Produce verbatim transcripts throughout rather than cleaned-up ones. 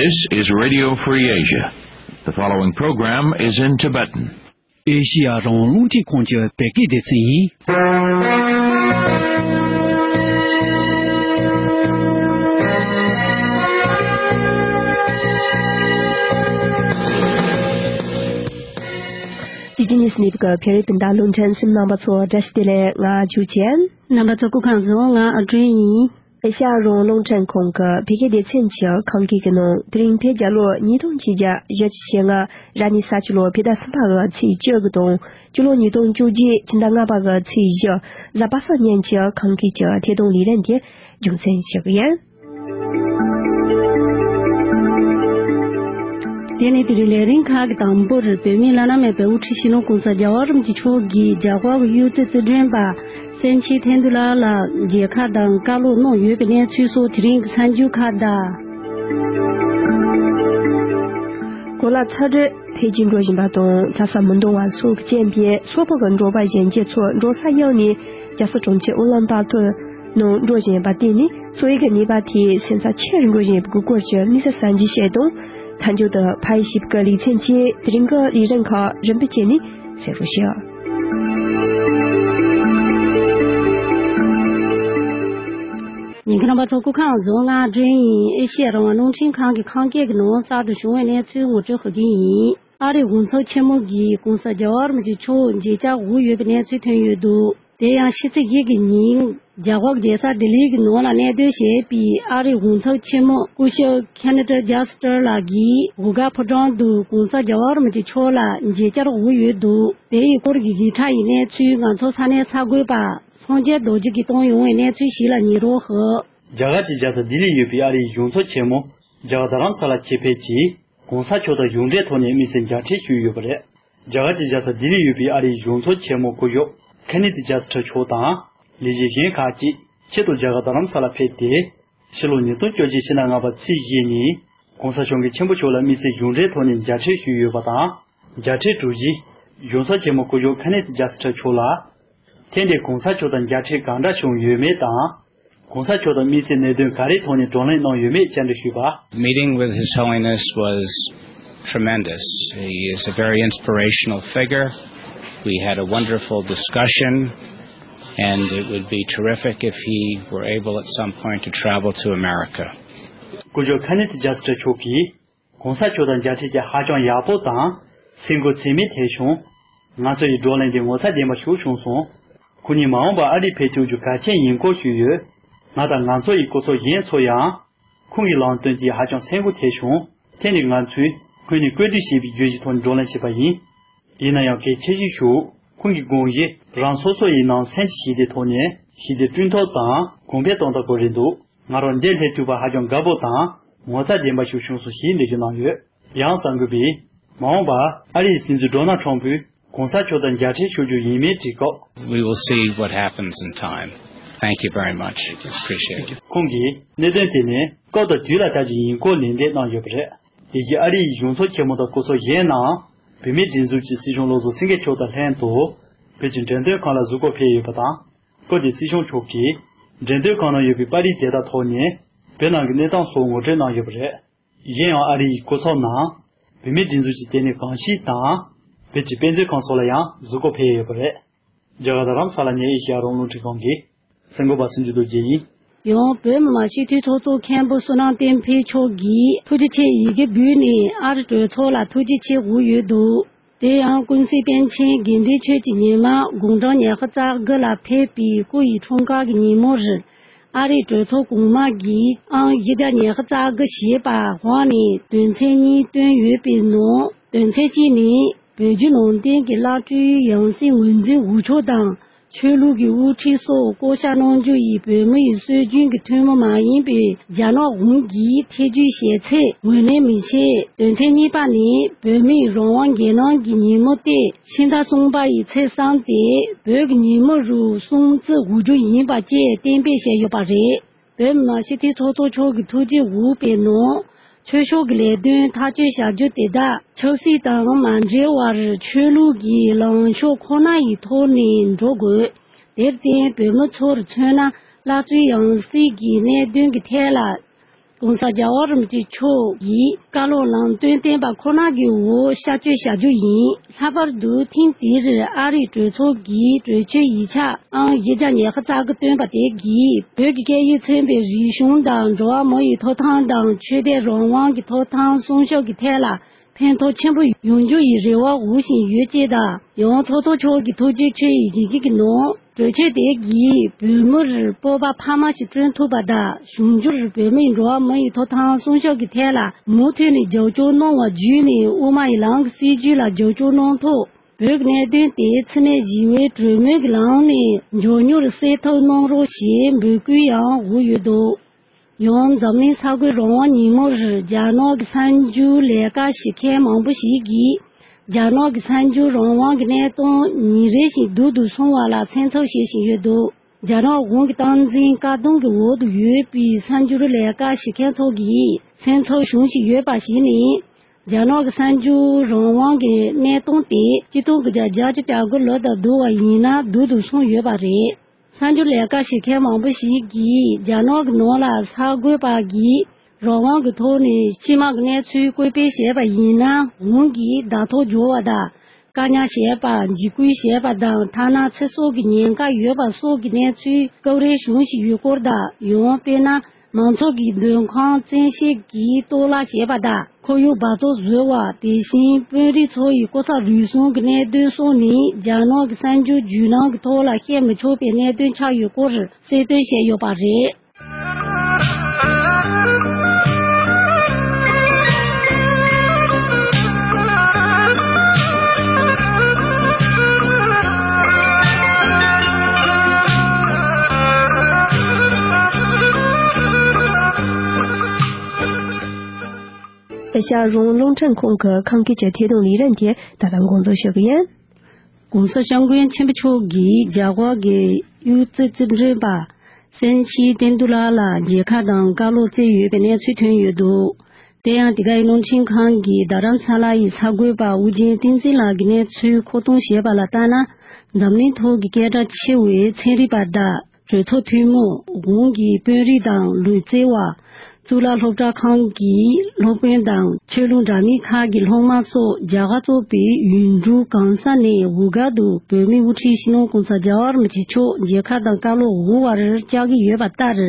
This is Radio Free Asia. The following program is in Tibetan. ཨེ་ཤི་ཡ་རང་དབང་རླུང་འཕྲིན་ཁང་གི་བོད་སྐད་སྡེ་ཚན་ཡིན། དེ་རྗེས་ནས་སླེབས་ཀྱི་བོད་རིགས་སྤུན་ཟླ་རླུང་འཕྲིན་གསན་མཁན་རྣམ་པ་ཚོ་བཀྲ་ཤིས་བདེ་ལེགས། ང་ཆོས་ཅན། རྣམ་པ་ཚོ་སྐུ་ཁམས་བཟང་། ང་ཨ་སྒྲོན་ཡིན། ཨེ་ཤ་ཡ་རང་དབང་རླུང་འཕྲིན་ཁང་གི་བོད་སྐད་སྡེ་ཚན་གྱི་ཁང་ཀའི་གི་ནང་དེ་རིང་བོད་རྒྱལ་ལོ་ཉིས་སྟོང་ཆིག་བརྒྱ་བཞི་བཅུ་ཞེ་ལྔ་རབ་གནས་ས་བཅུ་ལོ་བོད་ཟླ་གསུམ་པ་གི་ཚེས་བཅུ་དགུ་དང་སྤྱི་ལོ་ཉིས་སྟོང་བཅོ་བརྒྱད་ཕྱི་ཟླ་ལྔ་པ་གི་ཚེས་བཞི་གཟའ་པ་སངས་ཉིན་གྱི་ཁང་ཀའི་གི་ཐད་གཏོང་ལས་རིམ་དེ་རྒྱུན་འཛིན་ཞུ་གི་ཡིན། དེ་ནས་དེ་རིང་ལས་རིམ་ཁག་གི་དང་པོར་བོད་མིའི་བླ་ན་མེད་པའི་དབུ་ཁྲིད་སྤྱི་ནོར་༸གོང་ས་རྒྱལ་བ་རིན་པོ་ཆེ་མཆོག་གིས་རྒྱ་གར་གྱི་གཡུ་རྩེ་རྩེད་འགྲན་པ་སེང་ཆེན་ཐེན་ཏུ་ལ་ལ་མཇལ་ཁ་དང་བཀའ་སློབ་གནང་ཡོད་པའི་གནས་ཚུལ་སོགས་དེ་རིང་གི་གསར་འགྱུར་ཁག་དང་། གོ་ལ་ཚ་དྲོད་འཕེལ་རྒྱས་འགྲོ་བཞིན་པ་དང་ཚ་ས་མི་འདང་བ་སོགས་ཀྱི་རྐྱེན་པས་སོག་པོ་གི་འབྲོག་པ་གཞོན་སྐྱེས་ཚོ་འབྲོག་ས་གཡུགས་ནས་རྒྱལ་ས་གྲོང་ཁྱེར་ཨུ་ལན་པ་ཐོར་ནང་འགྲོ་བཞིན་ཡོད་པར་བརྟེན་ནས་འཚོ་བའི་གནས་བབ་དེ་སེམས་འཚབ་ཆེ་རུ་འགྲོ་བཞིན་ཡོད་པའི་སྐོར་གྱི་དམིགས་བསལ་གསར་འགྱུར་བཤད་དང་། མཐའ་མཇུག་ཏུ་ཕ་ཡུལ་གཤིས་ཀྱི་ལེ་ཚན་བཅས་དེ་རིང་གི་ལས་རིམ་ཁག་རིམ་པ་བྱས་ནས་གསན་རོགས་ཞུ། ཉན་མཁན་རྣམ་པ་ཚོ་སྐུ་ཁམས་བཟང་། ང་སྒྲོན་ཡིན། ཨེ་ཤེ་ཡ་རང་དབང་རླུང་འཕྲིན་ཁང་གི་ཁང་ཀའི་གི་ནང་གསར་དུ་བྱུང་བའི་གནས་ཚུལ་ངོ་སྤྲོད་ཞུ་གི་ཡིན། ཨ་རིའི་གྲོས་ཚོགས་ཆེན་མོ་གིས་༸གོང་ས་རྒྱལ་བ་རིན་པོ་ཆེ་མཆོག་མཇལ་བཅར་དགོས་ཡོད་པའི་གནས་ཚུལ་ཐོན་ཡོད་འདུག་དེ་ཡང་ཕྱི་ཚེས་བརྒྱད་ཀྱི་ཉིན་རྒྱ་གར་གྱི་རྒྱལ་ས་ལྡི་ལིའི་གི་ནང་ལ་གནས་སྡོད་བྱས་པའི་ཨ་རིའི་གྲོས་ཚོགས་ཆེན་མོ་སྐུ་ཞབས་ཁེ་ནེ་ཏི་ཇེ་སི་ཊར་ལགས་ཀྱིས་གོ་སྐབས་ཕོ་བྲང་དུ་༸གོང་ས་རྒྱལ་བ་རིན་པོ་ཆེ་མཆོག་ལ་མཇལ་བཅར་དགོས་ཡོད་འདུག་དེ་ཡི་སྐོར་གྱི་ཡིག་ཆ་ཡི་གནས་ཚུལ་ང་ཚོ་ས་གནས་གསར་འགོད་པ་སངས་རྒྱས་རྡོ་རྗེ་གིས་བཏང་ཡོང་བའི་གནས་ཚུལ་ཞིག་ལ་ཉན་རོགས་ཞུ། རྒྱ་གར་གྱི་རྒྱལ་ས་ལྡི་ལིར་ཡོད་པའི་ཨ་རིའི་གྲོས་ཚོགས་ཆེན་མོ་རྒྱ་གར་རྡ་རམ་ས་ལར་ཆེད་ཕེབས་ཀྱིས་༸གོང་ས་མཆོག་དང་གཞུང་འབྲེལ་ཐོག་ནས་དམིགས་བསལ་མཇལ་འཕྲད་ཞུས་ཡོད་པ་རེད། རྒྱ་གར་གྱི་རྒྱལ་ས་ལྡི་ལིར་ཡོད་པའི་ཨ་རིའི་གྲོས་ཚོགས་ཆེན་མོ་སྐུ་ཞབས་ཁེ་ནེ་ཐི་ཇེ་སི་ཊར་མཆོག་དང་ལས་བྱེད་གཞན་ཁག་ཅིག་ཆེད་དུ་རྒྱ་གར་རྡ་རམ་ས་ལར་ཕེབས་ཏེ། ཕྱི་ལོ་ཉིས་སྟོང་བཅོ་བརྒྱད་ཕྱི་ཟླ་ལྔ་པ་ཚེས་བཞི་ཉིན་༸གོང་ས་སྐྱབས་མགོན་ཆེན་པོ་མཆོག་ལ་དམིགས་བསལ་གཞུང་འབྲེལ་ཐོག་ནས་མཇལ་འཕྲད་ཞུས་ཡོད་པ་དང་། མཇལ་འཕྲད་གྲོལ་རྗེས་གཞུང་ཚབ་ཆེན་མོ་སྐུ་ཞབས་ཁེ་ནེ་ཐི་ཇེ་སི་ཊར་མཆོག་ལ། ཐེངས་འདིར་༸གོང་ས་མཆོག་དང་མཇལ་འཕྲད་གང་འདྲ་བྱུང་ཡོད་མེད་དང་། ༸གོང་ས་མཆོག་དང་དམིགས་བསལ་གནད་དོན་ག་རེའི་ཐོག་ནས་བགྲོ་གླེང་གནང་ཡོད་མེད་བཅར་འདྲི་ཞུས་པ། Meeting with His Holiness was tremendous. He is a very inspirational figure. We had a wonderful discussion, and it would be terrific if he were able at some point to travel to America. སྐུ་ཞབས་ཁེ་ནེ་ཐི་ཇེ་སི་ཊར་མཆོག་གིས། ༸གོང་ས་མཆོག་དང་མཇལ་འཕྲད་ཀྱིས་ཧ་ཅང་ཡག་པོ་དང་། སེམས་འགུལ་ཚད་མེད་ཐེབས་བྱུང་། ང་ཚོ་ཡི་བགྲོ་གླེང་འདི་ངོ་མཚར་ལྡན་པ་ཞིག་བྱུང་སོང་། ཁོང་ཉིད་མ་འོངས་པར་ཨ་རིར་ཕེབས་ཐུབ་རྒྱུ་གལ་ཆེན་ཡིན་སྐོར་ཞུས་ཡོད། ང་དང་ང་ཚོ་ཡི་སྐུ་ཚབ་གཞན་ཚོ་ཡང་། ཁོང་གིས་ལམ་སྟོན་དེས་ཧ་ཅང་སེམས་འགུལ་ཐེབས་བྱུང་། དེ་ནི་ང་ཚོས་ཁོང་ནས་བཀོད་སྒྲིག་བྱས་པའི་བརྗོད་གཞིའི་ཐོག་ནས་བགྲོ་གླེང་བྱས་པ་ཡིན། ཡིན་ན་ཡང་གལ་ཆེ་ཤོས་ཤིག་ཁོང་གི་དགོངས་གཞི་རང་སོ་སོ་ཡི་ནང་སེམས་ཀྱི་ཞི་བདེ་ཐོག་ནས་ཞི་བདེ་བསྐྲུན་ཐབས་དང་གོང་འཕེལ་གཏོང་ཐབས་སྐོར་རེད་འདུག་ང་རང་འདིར་སླེབས་ཐུབ་པར་ཧ་ཅང་དགའ་པོ་དང་ངོ་མཚར་ལྡན་པ་ཞིག་བྱུང་སོང་ཞེས་འགྲེལ་བརྗོད་གནང་ཡོད། ཡང་གསར་འགོད་པས། མ་འོངས་པར་ཨ་རིའི་སྲིད་འཛིན་ཌོ་ནལ་ཁྲམ་ཕུས་༸གོང་ས་མཆོག་དང་མཇལ་འཕྲད་ཞུ་རྒྱུ་ཡིན་མིན་དྲིས་སྐབས། We will see what happens in time. Thank you very much. Appreciate it. ཁོང་གིས་གནད་དོན་དེ་ནི་སྐབས་དང་དུས་ལ་བལྟ་རྒྱུ་ཡིན་སྐོར་ལན་འདེབས་གནང་ཡོད་པ་རེད། དེ་བཞིན་ཨ་རིའི་གཞུང་ཚབ་ཆེན་མོ་དང་སྐུ་ཚབ་གཞན་རྣམས་བོད་མིའི་སྒྲིག་འཛུགས་ཀྱི་སྲིད་སྐྱོང་བློ་བཟང་སེང་གེ་མཆོག་དང་ལྷན་དུ་བོད་ཀྱི་འགྲེམས་སྟོན་ཁང་ལ་གཟིགས་སྐོར་ཕེབས་ཡོད་པ་དང་། སྐབས་དེར་སྲིད་སྐྱོང་མཆོག་གིས་འགྲེམས་སྟོན་ཁང་ནང་ཡོད་པའི་པར་རིས་དེ་དག་ཐོག་ནས་བོད་ནང་གི་གནས་སྟངས་སོགས་ངོ་སྤྲོད་གནང་ཡོད་པ་རེད། གཞན་ཡང་ཨ་རིའི་སྐུ་ཚབ་རྣམས་བོད་མིའི་སྒྲིག་འཛུགས་ཀྱི་ལྟེ་གནས་གངས་སྐྱིད་དང་། བོད་ཀྱི་དཔེ་མཛོད་ཁང་སོགས་ལ་ཡང་གཟིགས་སྐོར་ཕེབས་ཡོད་པ་རེད། རྒྱ་གར་རྡ་རམ་ས་ལ་ནས་ཨེ་ཤེ་ཡ་རང་དབང་རླུང་འཕྲིན་ཁང་གི་གསར་འགོད་པ་སུ་འཇུ་རྡོ་རྗེ་ཡིན། ཡང་བོད་མི་མང་སྤྱི་འཐུས་ཚོགས་གཙོ་མཁན་པོ་བསོད་ནམས་བསྟན་འཕེལ་མཆོག་གིས་ཐུགས་རྗེ་ཆེ་ཡི་གེ་འབུལ་ནས་ཨ་རི་གྲོས་ཚོགས་ལ་ཐུགས་རྗེ་ཆེ་ཞུས་ཡོད་འདུག་དེ་ཡང་ཀུན་གཟིགས་པཎ་ཆེན་དགེ་འདུན་ཆོས་ཀྱི་ཉི་མ་དགུང་གྲངས་ཉི་ཤུ་རྩ་དགུ་ལ་ཕེབས་པའི་སྐུ་ཡི་འཁྲུངས་སྐར་གྱི་ཉིན་མོར། ཨ་རིའི་གྲོས་ཚོགས་གོང་མ་གིས་ཨང་བཞི་བརྒྱ་ཉི་ཤུ་རྩ་དགུ་ཞེས་པ་འོག་ནས་དོན་ཚན་གཉིས་བཏོན་ཡོད་པའི་ནང་དོན་ཚན་གཅིག་ནི་བོད་བརྒྱུད་ནང་བསྟན་གྱི་བླ་སྤྲུལ་ཡང་སྲིད་ངོས་འཛིན་འོས་ཆོག་དང་ཆོས་ལུགས་ཀྱི་དབུ་ཁྲིད་སོགས་བསྐོ་བཞག་གནང་རྒྱུ་ཡི་བོད་མི་ཡི་སྲོལ་རྒྱུན་གྱི་ཐུན་མོང་མ་ཡིན་པའི་རྒྱ་ནག་གཞུང་གིས་ཐེ་ཇུས་བྱས་ཚེ་ངོས་ལེན་མི་བྱེད། དོན་ཚན་གཉིས་པ་ནི་བོད་མིའི་རང་དབང་སྒེར་གནང་གི་ཉིན་མོ་སྟེ། ཕྱི་ཟླ་གསུམ་པ་ཡི་ཚེས་གསུམ་སྟེ་བོད་ཀྱི་ཉིན་མོ་རུ་སྲུང་བརྩི་དགོས་རྒྱུ་ཡིན་པ་བཅས་གཏན་འབེབས་བྱས་ཡོད་པ་རེད། བོད་མི་མང་སྤྱི་འཐུས་ཚོགས་གཙོ་མཆོག་གིས་ཐུགས་རྗེ་དགོངས་པའི་ནང་། ཆོས་ཕྱོགས་ཀྱི་ལས་དོན་ཐག་གཅོད་བྱ་རྒྱུ་དེ་དག་ཆབ་སྲིད་དང་མ་འབྲེལ་བར་ཆོས་ལུགས་ཀྱི་ལངས་ཕྱོགས་ཁོ་ན་ཡི་ཐོག་ནས་འགྲོ་དགོས། དེར་བརྟེན་བོད་མི་ཚོར་མཚོན་ན་བླ་སྤྲུལ་ཡང་སྲིད་ཀྱི་གནད་དོན་གྱི་ཐད་ལ། ༸གོང་ས་༸རྒྱལ་བ་རིན་པོ་ཆེ་མཆོག་གིས་བཀའ་སློབ་ལམ་སྟོན་བསྟན་པ་ཁོ་ན་གི་འོག་གཤགས་བཅོས་བྱ་རྒྱུ་ཡིན། ལྷག་པར་དུ་ཐེངས་འདིར་ཨ་རིའི་གྲོས་ཚོགས་ཀྱི་གྲོས་ཆོད་ཡིག་ཆ་ཨང་བཞི་བརྒྱ་ཉི་ཤུ་རྩ་དགུ་བཏོན་པ་དེ་གིས་བོད་ཀྱི་སྐད་ཡིག་མཚོན་པའི་རིག་གཞུང་དང་འགྲོ་བ་མི་ཡི་ཐོབ་ཐང་དང་ཆོས་དད་རང་དབང་གི་ཐོབ་ཐང་སྲུང་སྐྱོབ་ཀྱི་ཐད་ལ་ཕན་ཐོགས་ཆེན་པོ་ཡོང་རྒྱུ་ཡི་རེ་བ་འོས་བཞིན་ཡོད་ཅེས་དང་། ཡང་ཚོགས་གཙོ་མཆོག་གི་ཐུགས་རྗེ་ཆེ་ཡི་ཡི་གེ་གི་ནང་། གྲོས་ཆོད་དེ་གིས་བོད་མིར་སྤོབས་པ་འཕར་མ་ཞིག་བསྐྲུན་ཐུབ་པ་དང་། གཞུང་འགྱུར་བོད་མིའི་འགྲོ་བ་མི་ཡི་ཐོབ་ཐང་སྲུང་སྐྱོབ་ཀྱི་ཐད་ལ་མུ་མཐུད་ནས་རྒྱབ་སྐྱོར་གནང་བ་བརྒྱུད་ནས། དབུ་མ་ཡི་ལམ་གྱི་སྲིད་བྱུས་ལ་རྒྱབ་སྐྱོར་གནང་ཐོག་བོད་ཀྱི་གནད་དོན་དེ་འཚེ་མེད་ཞི་བའི་གྲོས་མོལ་གྱི་ལམ་ནས་མགྱོགས་མྱུར་སེལ་ཐབས་གནང་རོགས་ཞེས་འབོད་སྐུལ་ཡང་འོས་ཡོད་འདུག་ཡང་འཛམ་གླིང་གསར་འགོད་རང་དབང་ཉིན་མོར་རྒྱ་ནག་གི་གསར་འགྱུར་ལས་ཀ་བྱེད་མཁན་མང་པོ་ཞིག་གིས་རྒྱ་ནག་གི་གསར་འགྱུར་རང་དབང་གི་གནས་སྟངས་ཉིན་རེ་བཞིན་སྡུག་ཏུ་སོང་བ་ལ་སེམས་འཚབ་བྱེད་བཞིན་ཡོད་འདུག་རྒྱ་ནག་གཞུང་གི་སྟངས་འཛིན་བཀག་སྡོམ་གྱི་འོག་ཏུ་ཡོད་པའི་གསར་འགྱུར་ལས་ཀ་བྱེད་མཁན་ཚོ་གིས་སེམས་འཚབ་བྱུང་བཞིན་ཡོད་པ་ཞིག་ནི། རྒྱ་ནག་གི་གསར་འགྱུར་རང་དབང་གི་གནས་སྟངས་དེ་ཆིག་སྟོང་དགུ་བརྒྱ་བརྒྱད་ཅུ་གྱ་དགུ་ལོ་དང་བསྡུར་བ་ཡིན་ན་སྡུག་ཏུ་སོང་ཡོད་པ་རེད། གསར་འགྱུར་ལས་ཀ་བྱེད་མཁན་མང་པོ་ཞིག་གིས་རྒྱ་ནག་གི་ནང་ལ་གསར་འགོད་པ་གིས་རང་དབང་གི་ཐོག་ནས་སྤྱི་དམངས་ཀྱི་གནས་ཚུལ་བཀོད་སྤེལ་བྱས་པ་ཡིན་ན་གཞུང་གིས་བརྡ་ཐོ་འབྱོར་བ་དང་། བཀག་ཉར་བྱས་པ། འཇིགས་སྐུལ་བྱས་པ་དང་། ཐ་ན་ཚེ་སྲོག་གི་ཉེན་ཁ་ཡོད་པ་སོགས་ཀྱི་གནས་ཚུལ་སྐབས་རེ་བྱུང་བཞིན་ཡོད་སྐོར་དང་། ཡང་དཔེར་ན། མང་ཚོགས་ཀྱི་མདུན་ཁང་བཙན་ཤེད་ཀྱིས་གཏོར་བརླག་བྱས་པ་དང་། ཁོར་ཡུག་འབག་བཙོག་བཟོས་པ། དེ་བཞིན་དཔོན་རིགས་ཚོ་ཡི་ལྐོག་ཟ་རུལ་སུངས་ཀྱི་གནད་དོན་སོགས་ནི་རྒྱ་ནག་གི་གསར་འགྱུར་བརྒྱུད་ལམ་གྱི་ཐོག་ལ་བཤད་མི་ཆོག་པའི་གནད་དོན་ཆགས་ཡོད་སྐོར་གསལ་སྟོན་བྱས་ཡོད་པ་རེད། ཨེ་ཤ་ཡ་རང་དབང་རླུང་འཕྲིན་ཁང་གི་ཁམས་སྐད་ཀྱི་ཐད་གཏོང་ལས་རིམ་དེ་ད་ལྟ་འགོ་འཛུགས་ཞུ་གི་ཡིན། ༸གོང་ས་སྐྱབས་མགོན་ཆེན་པོ་མཆོག་གིས་རྒྱ་གར་གྱི་གཡུ་རྩེ་རྩེ་མགྲོན་པ་སན་ཆི་ཐན་དུ་ལ་ལ་མཇལ་ཁ་དང་བཀའ་སློབ་སྩལ་ཡོད་པའི་གནས་ཚུལ་ཐོན་ཡོད་འདུག་དེ་ཡང་དེ་ག་ཡི་རླུང་འཕྲིན་ཁང་གིས་རྡ་རམ་ས་ལ་ཡི་གསར་འགོད་པ་ཨུ་རྒྱན་བསྟན་འཛིན་ལགས་ཀྱིས་གནས་ཚུལ་མཁོ་གཏོང་བྱས་པ་ལ་ལྟར་ན། འཛམ་གླིང་ཐོག་གི་སྐད་གྲགས་ཆེ་བའི་ཚན་རིག་པ་དང་། གྲོས་ཚོགས་འཐུས་མི། གཞུང་གི་དཔོན་རིགས་དང་ལུས་རྩལ་བ། གཙུག་ལག་སློབ་གྲྭ་ཁང་གི་སློབ་དཔོན་དང་། ཆོས་ལུགས་འདྲ་མིན་ཁག་གི་སློབ་མ་སོགས་རྒྱ་གར་གཙོས་པའི་ཡུལ་གྲུ་གང་ས་ནས་འུ་ག་དུ་བོད་མིའི་དབུ་ཁྲིད་སྤྱི་ནོར་༸གོང་ས་༸རྒྱལ་བ་རིན་པོ་ཆེ་མཆོག་མཇལ་ཁ་དང་བཀའ་སློབ་འོག་བར་བཅར་གྱི་ཡོད་པ་ལྟར།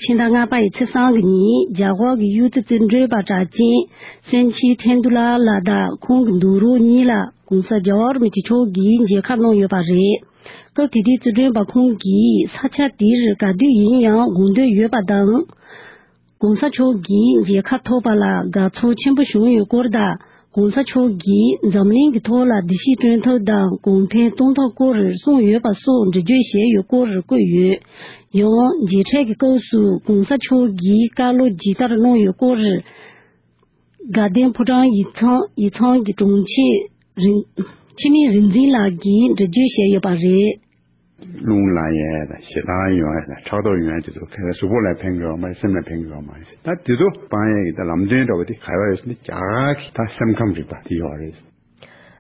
ཕྱི་ཟླ་ལྔ་པ་ཡི་ཚེས་གསུམ་གྱི་ཉིན་རྒྱ་གར་གྱི་གཡུ་རྩེ་རྩེ་མགྲོན་པ་གྲགས་ཅན་སན་ཆི་ཐན་དུ་ལ་ལ་དང་ཁོང་གི་འདུག་རོགས་གཉིས་ལ་༸གོང་ས་༸རྒྱལ་བ་རིན་པོ་ཆེ་མཆོག་གིས་མཇལ་ཁ་གནང་ཡོད་པ་རེད། སྐབས་དེ་དུས་རྩེ་མགྲོན་པ་ཁོང་གིས་ས་ཆ་དེར་ག་དུས་ཡིན་ཡང་དགོངས་འདོད་ཡོད་པ་དང་། ༸གོང་ས་མཆོག་གིས་མཇལ་ཁ་ཐོབ་པ་ལ་དགའ་ཚོར་ཆེན་པོ་བྱུང་ཡོད་སྐོར་དང་། ༸གོང་ས་མཆོག་གིས་འཛམ་གླིང་གི་ཐོག་ལ་བདེ་སྐྱིད་བསྐྲུན་ཐབས་དང་གོང་འཕེལ་གཏོང་ཐབས་སྐོར་གསུངས་ཡོད་པ་སོགས་འགྲེལ་བརྗོད་བྱས་ཡོད་སྐོར་བཀོད་ཡོད། ཡང་མཇལ་འཕྲད་ཀྱི་སྐབས་སུ་༸གོང་ས་མཆོག་གིས་བཀའ་སློབ་ཇི་ལྟར་གནང་ཡོད་སྐོར། དགའ་ལྡན་ཕོ་བྲང་ཡིག་ཚང་ཡིག་ཚང་གི་དྲུང་ཆེ་རིན་འཆི་མེད་རིག་འཛིན་ལགས་ཀྱིས་འགྲེལ་བརྗོད་བྱས་ཡོད་པ་རེད། རླུང་ལངས་ཡས་དང་ཞེ་སྡང་ཡོང་ཡས་དང་ཕྲག་དོག་ཡོང་ཡས་དེ་ཚོ་ག་རེ་གཟུགས་པོ་ལ་ཕན་གྱི་ཡོད་མ་རེད། སེམས་ལ་ཕན་གྱི་ཡོད་མ་རེད། ད་དེ་ཚོ་སྤང་ཡས་ཀྱི་ད་ལམ་སྟོན་འདྲ་བོ་དེ་ག་རེ་ཡོད་ཟེར་ན་རྒྱ་གར་གྱི་ད་སེམས་ཁམས་རིག་པ་དེ་ཡོད་རེད།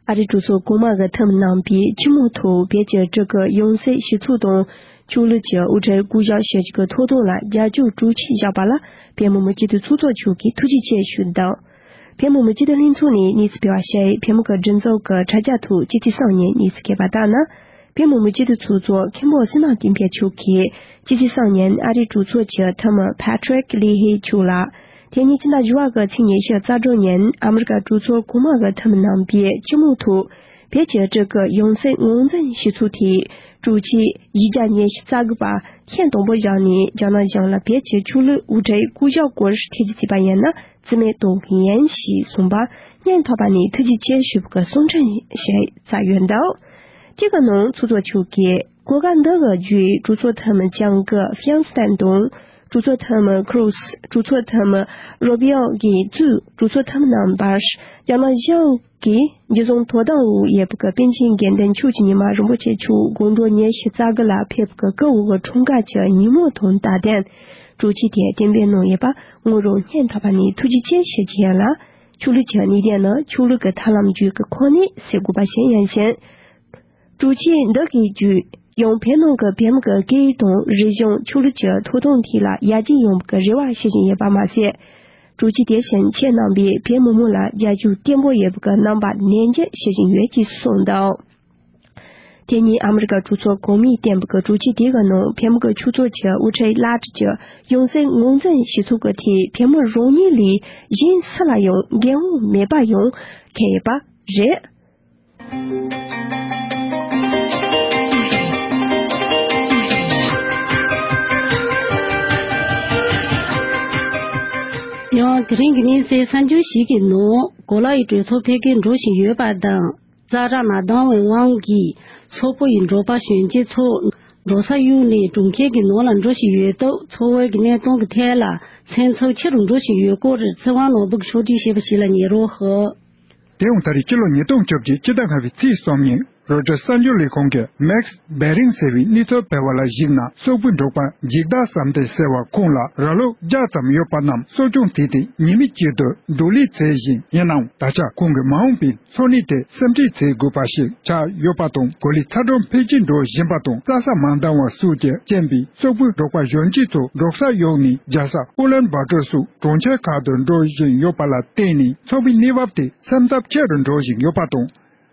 ཨ་རིའི་གྲོས་ཚོགས་གོང་མ་གི་འཐུས་མི་རྣམ་པས་སྤྱི་མོས་ཐོག་བོད་ཀྱི་སྤྲུལ་སྐུ་ཡང་སྲིད་གཞི་ཚོགས་དང་། ཕྱོགས་ལྷུང་གི་དབུ་ཁྲིད་བསྐོ་གཞག་བྱེད་རྒྱུ་གི་ཐོབ་ཐང་ལ་རྒྱབ་སྐྱོར་གྲོས་ཆོད་བཞག་པ་ལ་བོད་མི་མང་སྤྱི་འཐུས་ཚོགས་གཙོ་མཆོག་གིས་ཐུགས་རྗེ་ཆེ་ཞུས་དང་། བོད་མི་མང་སྤྱི་འཐུས་ལྷན་ཚོགས་ནས་གནས་ཚུལ་སྤེལ་བ་ཞིག་བོད་མི་གི་སྒྲིག་འཛུགས་ཀྱི་དྲ་རྒྱ་ཐོག་སྤྱི་ཚེས་གསུམ་ཉིན་གནས་ཚུལ་སྤེལ་བ་ལྟར་ན། བོད་མི་མང་སྤྱི་འཐུས་ཚོགས་གཙོ་མཁན་པོ་བསོད་ནམས་བསྟན་འཕེལ་མཆོག་གིས་སྤྱི་ཚེས་གསུམ་ཉིན་ཨ་རིའི་གྲོས་ཚོགས་ཀྱི་འཐུས་མི་Patrick Leahy་མཆོག་ལ། དེ་ནས་ཕྱི་ཟླ་བཞི་པ་གི་ཚེས་ཉི་ཤུ་རྩ་དྲུག་ཉིན་ཨ་མི་རི་ཀ་གྲོས་ཚོགས་གོང་མ་གི་འཐུས་མི་རྣམ་པས་སྤྱི་མོས་ཐོག་བོད་ཀྱི་སྤྲུལ་སྐུ་ཡང་སྲིད་ངོས་འཛིན་ཞུ་ཚུལ་དེའི་གྲོས་ཆོད་བཞི་བརྒྱ་ཉི་ཤུ་རྩ་དགུ་པ་ཤིན་ཏུ་དང་པོ་བཞག་ནས་རྒྱ་ནག་གཞུང་ལ་བོད་ཀྱི་ཕྱོགས་ལྷུང་དབུ་ཁྲིད་བསྐོ་གཞག་སྐོར་ཐེ་ཇུས་བྱས་པ་ཡིན་ན་བརྩི་མེད་གཏོང་གི་ཡིན་ཞེས་གསུངས་པར་སྙན་ཐོ་བ་ནས་ཐུགས་རྗེ་ཆེ་ཞུ་བའི་གསུང་འཕྲིན་ཞིག་བསྩལ་ཡོད་འདུག་དེ་གི་ནང་ཚོགས་གཙོ་མཆོག་གིས། གོ་སྐབས་འདི་གི་བརྒྱུད་གྲོས་ཚོགས་འཐུས་མི་ལྕམ་སྐུ་ཧྥིན་སྟན་དང་། གྲོས་ཚོགས་འཐུས་མི་ཁྲུ་སི། གྲོས་ཚོགས་འཐུས་མི་རུ་བི་ཨོ་གིས་གཙོས་གྲོས་ཚོགས་འཐུས་མི་རྣམ་པར་རྒྱ་ནག་གཞུང་གིས་འཇུ་བཟུང་དོ་དམ་འོག་ཡོད་པའི་པཎ་ཆེན་དགེ་འདུན་ཆོས་ཀྱི་ཉི་མ་རིན་པོ་ཆེ་མཆོག་དགོང་དྲོ་ཉི་ཤུ་རྩ་དགུ་ལ་ཕེབས་པའི་སྐུ་འོ་གི་འཁྲུངས་སྐར་གྱི་ཉིན་མོ་དང་སྟབས་བསྟུན་གྲོས་ཆོད་དེ་གཏན་འབེབས་གནང་ཡོད་པ་ངོས་རང་སྙན་ཐོ་བ་ནས་ཐུགས་རྗེ་ཆེ་ཞུ་རྒྱུ་ཡིན་ལ། ཕྱོགས་ལྷུང་གི་གནད་དོན་ནི་ཕྱོགས་ལྷུང་གི་ཐབས་ལམ་བརྒྱུད་ཀྱི་ཁོ་ནས་སེལ་དགོས་པ་ཞིག་ཡིན་ཞིང་། གྲོས་ཆོད་འདི་གའི་བརྒྱུད་ ཡང་བོད་ནང་གི་བོད་མི་གི་སྐད་ཡིག་དང་རིག་གཞུང་ཆོས་ལུགས་ཀྱི་ཐོབ་ཐང་ཐད་ལ་ཡར་རྒྱས་ཡོང་བའི་རེ་བ་ཞུ་བཞིན་ཡོད་པ་མ་ཟད། དྲུག་ཅུ་དེ་བཞིན་ཁྱེད་རྣམ་པས་བོད་མི་མང་ལ་རྒྱབ་སྐྱོར་བརྟན་པོ་ཡོད་པའི་རྣམ་པ་ནན་གྱིས་ཞུ་བཞིན་ཡོད་ཅེས་གསུངས་འདུག་དེ་ཉིན་ཨ་མི་རི་ཀ་གྲོས་ཚོགས་གོང་མས་བཏོན་པའི་དྲུག་ཅུ་དེ་གི་ནང་བོད་མི་གི་ཆོས་ཚོགས་ཀྱི་དབུ་ཁྲིད་བླ་སྤྲུལ་གྱི་ཡང་སྲིད་ངོས་འཛིན་ཞུ་ཚུལ་གྱི་ཐད་བོད་མི་རང་ཉིད་ལས་གཞན་སུ་ལ་ཡང་འགན་དབང་མེད་པ་ཡང་འཁོད་ཡོད་པ་རེད། ཡང་དེ་རིང་གི་གནས་ཚུལ་གསར་འགྱུར་ཞིག་གི་ནང་གོ་ལ་ཡི་གྲོས་ཚོགས་འཕེལ་རྒྱས་འགྲོ་བཞིན་ཡོད་པ་དང་། ཛ་དྲག་ན་ལྡང་བའི་དབང་གིས་སོག་པོ་ཡི་འབྲོག་པ་གཞོན་སྐྱེས་ཚོ་འབྲོག་ས་གཡུགས་ནས་གྲོང་ཁྱེར་གྱི་ནང་ལ་འགྲོ་བཞིན་ཡོད་སྟབས། འཚོ་བའི་གནས་སྟངས་ཀྱི་ཐད་ལ་སེམས་འཚབ་ཆེ་རུ་འགྲོ་བཞིན་ཡོད་སྐོར་ཚེ་དབང་ནོར་བུས་ཕྱོགས་སྒྲིག་བྱས་པ་ཞིག་ལ་ཉན་རོགས་ཞུ། དེ་ཡང་ད་རེས་སྤྱི་ལོ་ཉིས་སྟོང་བཅོ་བརྒྱད་སྤྱི་ཟླ་ལྔ་པའི་ཚེས་གསུམ་ཉིན་རོའི་ཊར་གསར་འགྱུར་ལས་ཁང་གིས་མེག་སི་བེ་རིང་ཟེར་བའི་གནས་ཚུལ་སྤེལ་བ་ལ་གཞིགས་ན། སོག་པོའི་འབྲོག་པ་འཇིགས་བདག་བསམ་གཏན་ཟེར་བ་ཁོང་ལ་ར་ལོག་བརྒྱ་ཙམ་ཡོད་པ་རྣམས་གསོ་སྐྱོང་བྱས་ཏེ་ཉི་མའི་དཀྱིལ་དུ་འབྲོག་ལས་བྱེད་བཞིན་ཡིན་ནའང་། ད་ཆ་ཁོང་གི་མ་འོངས་པའི་འཚོ་གནས་ཐད་སེམས་ཁྲལ་བྱེད་དགོས་པ་ཞིག་ཆགས་ཡོད་པ་དང་། གོ་ལའི་ཚ་གྲང་འཕེལ་རྒྱས་འགྲོ་བཞིན་པ་དང་། རྩྭ་ས་མ་འདང་བ་སོགས་ཀྱི་རྐྱེན་པས་སོག་པོའི་འབྲོག་པ་གཞོན་སྐྱེས་ཚོ་འབྲོག་སར་གཡུགས་ནས་རྒྱལ་ས་ཨུ་ལན་བྷ་ཏོར་སོགས་གྲོང་ཁྱེར་ཁག་ཏུ་འགྲོ་བཞིན་ཡོད་པ་ལ་བརྟེན་ནས། འཚོ་བའི་གནས་བབ་དེ་སེམས་འཚབ་ཆེ་རུ་འགྲོ་བཞིན་ཡོད་པ་དང་།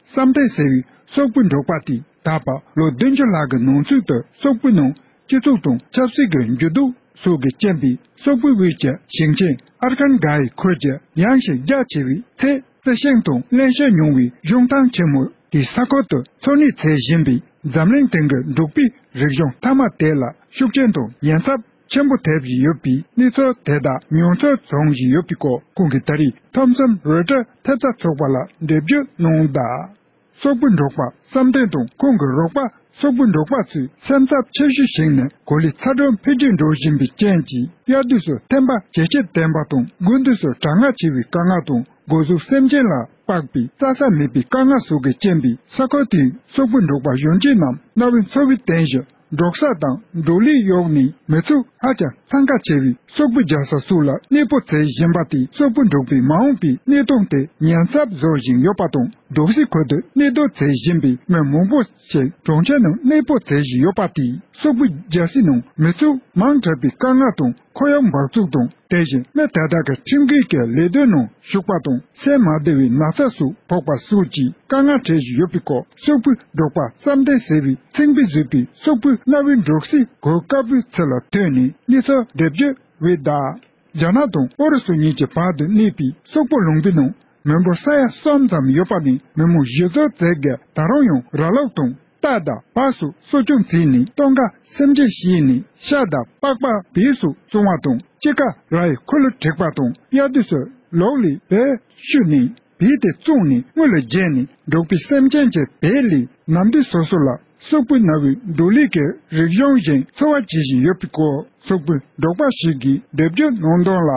བསམ་གཏན་ཟེར་བའི་སོག་པོའི་འབྲོག་པ་དེས་ད་བར་ལོ་བདུན་ཅུ་ལྷག་གི་ནང་ཚུད་དུ་སོག་པོའི་ནང་སྤྱི་ཚོགས་དང་ཆབ་སྲིད་ཀྱི་འགྱུར་ལྡོག་སོགས་ཀྱི་རྐྱེན་པས། སོག་པོའི་དབུས་ཀྱི་ཞིང་ཆེན་ཨར་ཁན་གྷའི་ཁུལ་གྱི་ཡངས་ཤིང་རྒྱ་ཆེ་བའི་ཚལ་རྩི་ཤིང་དང་བརླན་གཤེར་ཉུང་བའི་གཞུང་ཐང་ཆེན་མོ་དེའི་ས་ཁུལ་དུ་འཚོ་གནས་བྱེད་བཞིན་པའི་འཛམ་གླིང་སྟེང་གི་འབྲོག་པའི་རིག་གཞུང་མཐའ་མ་དེ་ལ་ཤུགས་རྐྱེན་དང་ཉེན་ཚབས་ཆེན་པོ་ཐེབས་བཞིན་ཡོད་པའི་གནས་ཚུལ་དེ་དག་མྱོང་ཚོར་བྱུང་བཞིན་ཡོད་པའི་སྐོར་ཁོང་གིས་ད་རེས་ཐོམ་སོན་རོའི་ཊར་ཐེབས་རྩ་ཚོགས་པ་ལ་འགྲེལ་བརྗོད་གནང་གདའ། སོག་པོའི་འབྲོག་པ་བསམ་གཏན་དང་ཁོང་གི་རོགས་པ་སོག་པོའི་འབྲོག་པ་ཚོས་སེམས་འཚབ་ཆེ་ཤོས་ཤིག་ནི་གོ་ལའི་ཚ་གྲང་འཕེལ་རྒྱས་འགྲོ་བཞིན་པའི་རྐྱེན་གྱིས། དབྱར་དུས་སུ་ཐན་པ་ཇེ་ཆེར་ལྡན་པ་དང་། དགུན་དུས་སུ་གྲང་ངར་ཆེ་བའི་དཀའ་ངལ་དང་། སྒོ་ཟོག་སེམས་ཅན་ལ་དཔག་པའི་རྩྭ་ས་མེད་པའི་དཀའ་ངལ་སོགས་ཀྱི་རྐྱེན་པས། ས་ཁུལ་དེའི་སོག་པོའི་འབྲོག་པ་གཞོན་སྐྱེས་རྣམས་གནའ་བོའི་འཚོ་བའི་རྟེན་གཞི་འབྲོག་ས་དང་འབྲོག་ལས་གཡུགས་ནས་མི་ཚོགས་ཧ་ཅང་འཚང་ཁ་ཆེ་བའི་སོག་པོའི་རྒྱལ་ས་སོགས་ལ་གནས་སྤོ་བྱེད་བཞིན་པ་དེས་སོག་པོའི་འབྲོག་པའི་མ་འོངས་པའི་གནས་སྟངས་དེ་ཉེན་ཚབས་བཟོ་བཞིན་ཡོད་པ་དང་། འབྲོག་སའི་ཁུལ་དུ་གནས་སྡོད་བྱེད་བཞིན་པའི་མི་མང་པོ་ཞིག་གྲོང་ཁྱེར་ནང་གནས་སྤོ་བྱེད་བཞིན་ཡོད་པ་དེས། སོག་པོའི་རྒྱལ་སའི་ནང་མི་ཚོགས་མང་དྲགས་པའི་དཀའ་ངལ་དང་། ཁོར་ཡུག་འབག་བཙོག་དང་། དེ་བཞིན་མི་དེ་དག་གི་ཁྲིམས་འགལ་གྱི་ལས་དོན་ནང་ཞུགས་པ་དང་། སེམས་མ་བདེ་བའི་ན་ཚ་སོགས་ཕོག་པ་སོགས་ཀྱི་དཀའ་ངལ་འཕྲད་བཞིན་ཡོད་པའི་སྐོར། སོག་པོའི་འབྲོག་པ་བསམ་གཏན་ཟེར་བའི་ཚེམ་བུས་བཟོས་པའི་སོག་པོའི་གནའ་བོའི་འབྲོག་སའི་གོས་དཀར་པོའི་ཚུལ་ལ་ལྟོས་ནས་གནས་ཚུལ་འགྲེལ་བརྗོད་འབུལ་གདའ། རྒྱ་ནག་དང་ཨུ་རུ་སུ་གཉིས་ཀྱི་བར་དུ་གནས་པའི་སོག་པོ་ལུང་པའི་ནང་མི་འབོར་ས་ཡ་གསུམ་ཙམ་ཡོད་པ་ནས། མི་མང་བཞི་བཅུ་ཙམ་གྱིས་ད་རུང་ཡང་ར་ལུག་དང་རྟ་དང་བ་སོགས་གསོ་སྐྱོང་བྱས་ནས། སྟོན་ཁ་སེམས་ཅན་བཤས་ནས་ཤ་དང་པགས་པ་བལ་སོགས་བཙོང་བ་དང་། དཔྱིད་ཀ་རའི་ཁུ་ལུ་བྲེག་པ་དང་། དབྱར་དུས་སུ་ལོག་ལས་བལ་བཤུས་ནས་བལ་དེ་བཙོངས་ནས་དངུལ་ལ་བརྗེས་ནས། འབྲོག་པའི་སེམས་ཅན་གྱི་བལ་ལས་ནམ་དུས་སོ་སོ་ལ་སོག་པོའི་གནའ་བོའི་འབྲོག་ལས་ཀྱི་རིག་གཞུང་བཞིན་འཚོ་བ་བྱེད་བཞིན་ཡོད་པའི་སྐོར། སོག་པོའི་འབྲོག་པ་ཞིག་གིས་འགྲེལ་བརྗོད་གནང་དོན་ལ།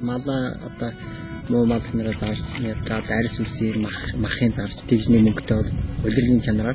མ་ལ་ཨ་ད་མོ་མ་ལ་ནི་ར་ཙར་ཡ་ད་དར་སུ་སི་མ་མ་ཁེན་ཙར་དེ་བཞིན་མུ་གུ་ཏོ་འོ་དེ་རིང་ཆ་ན་ར་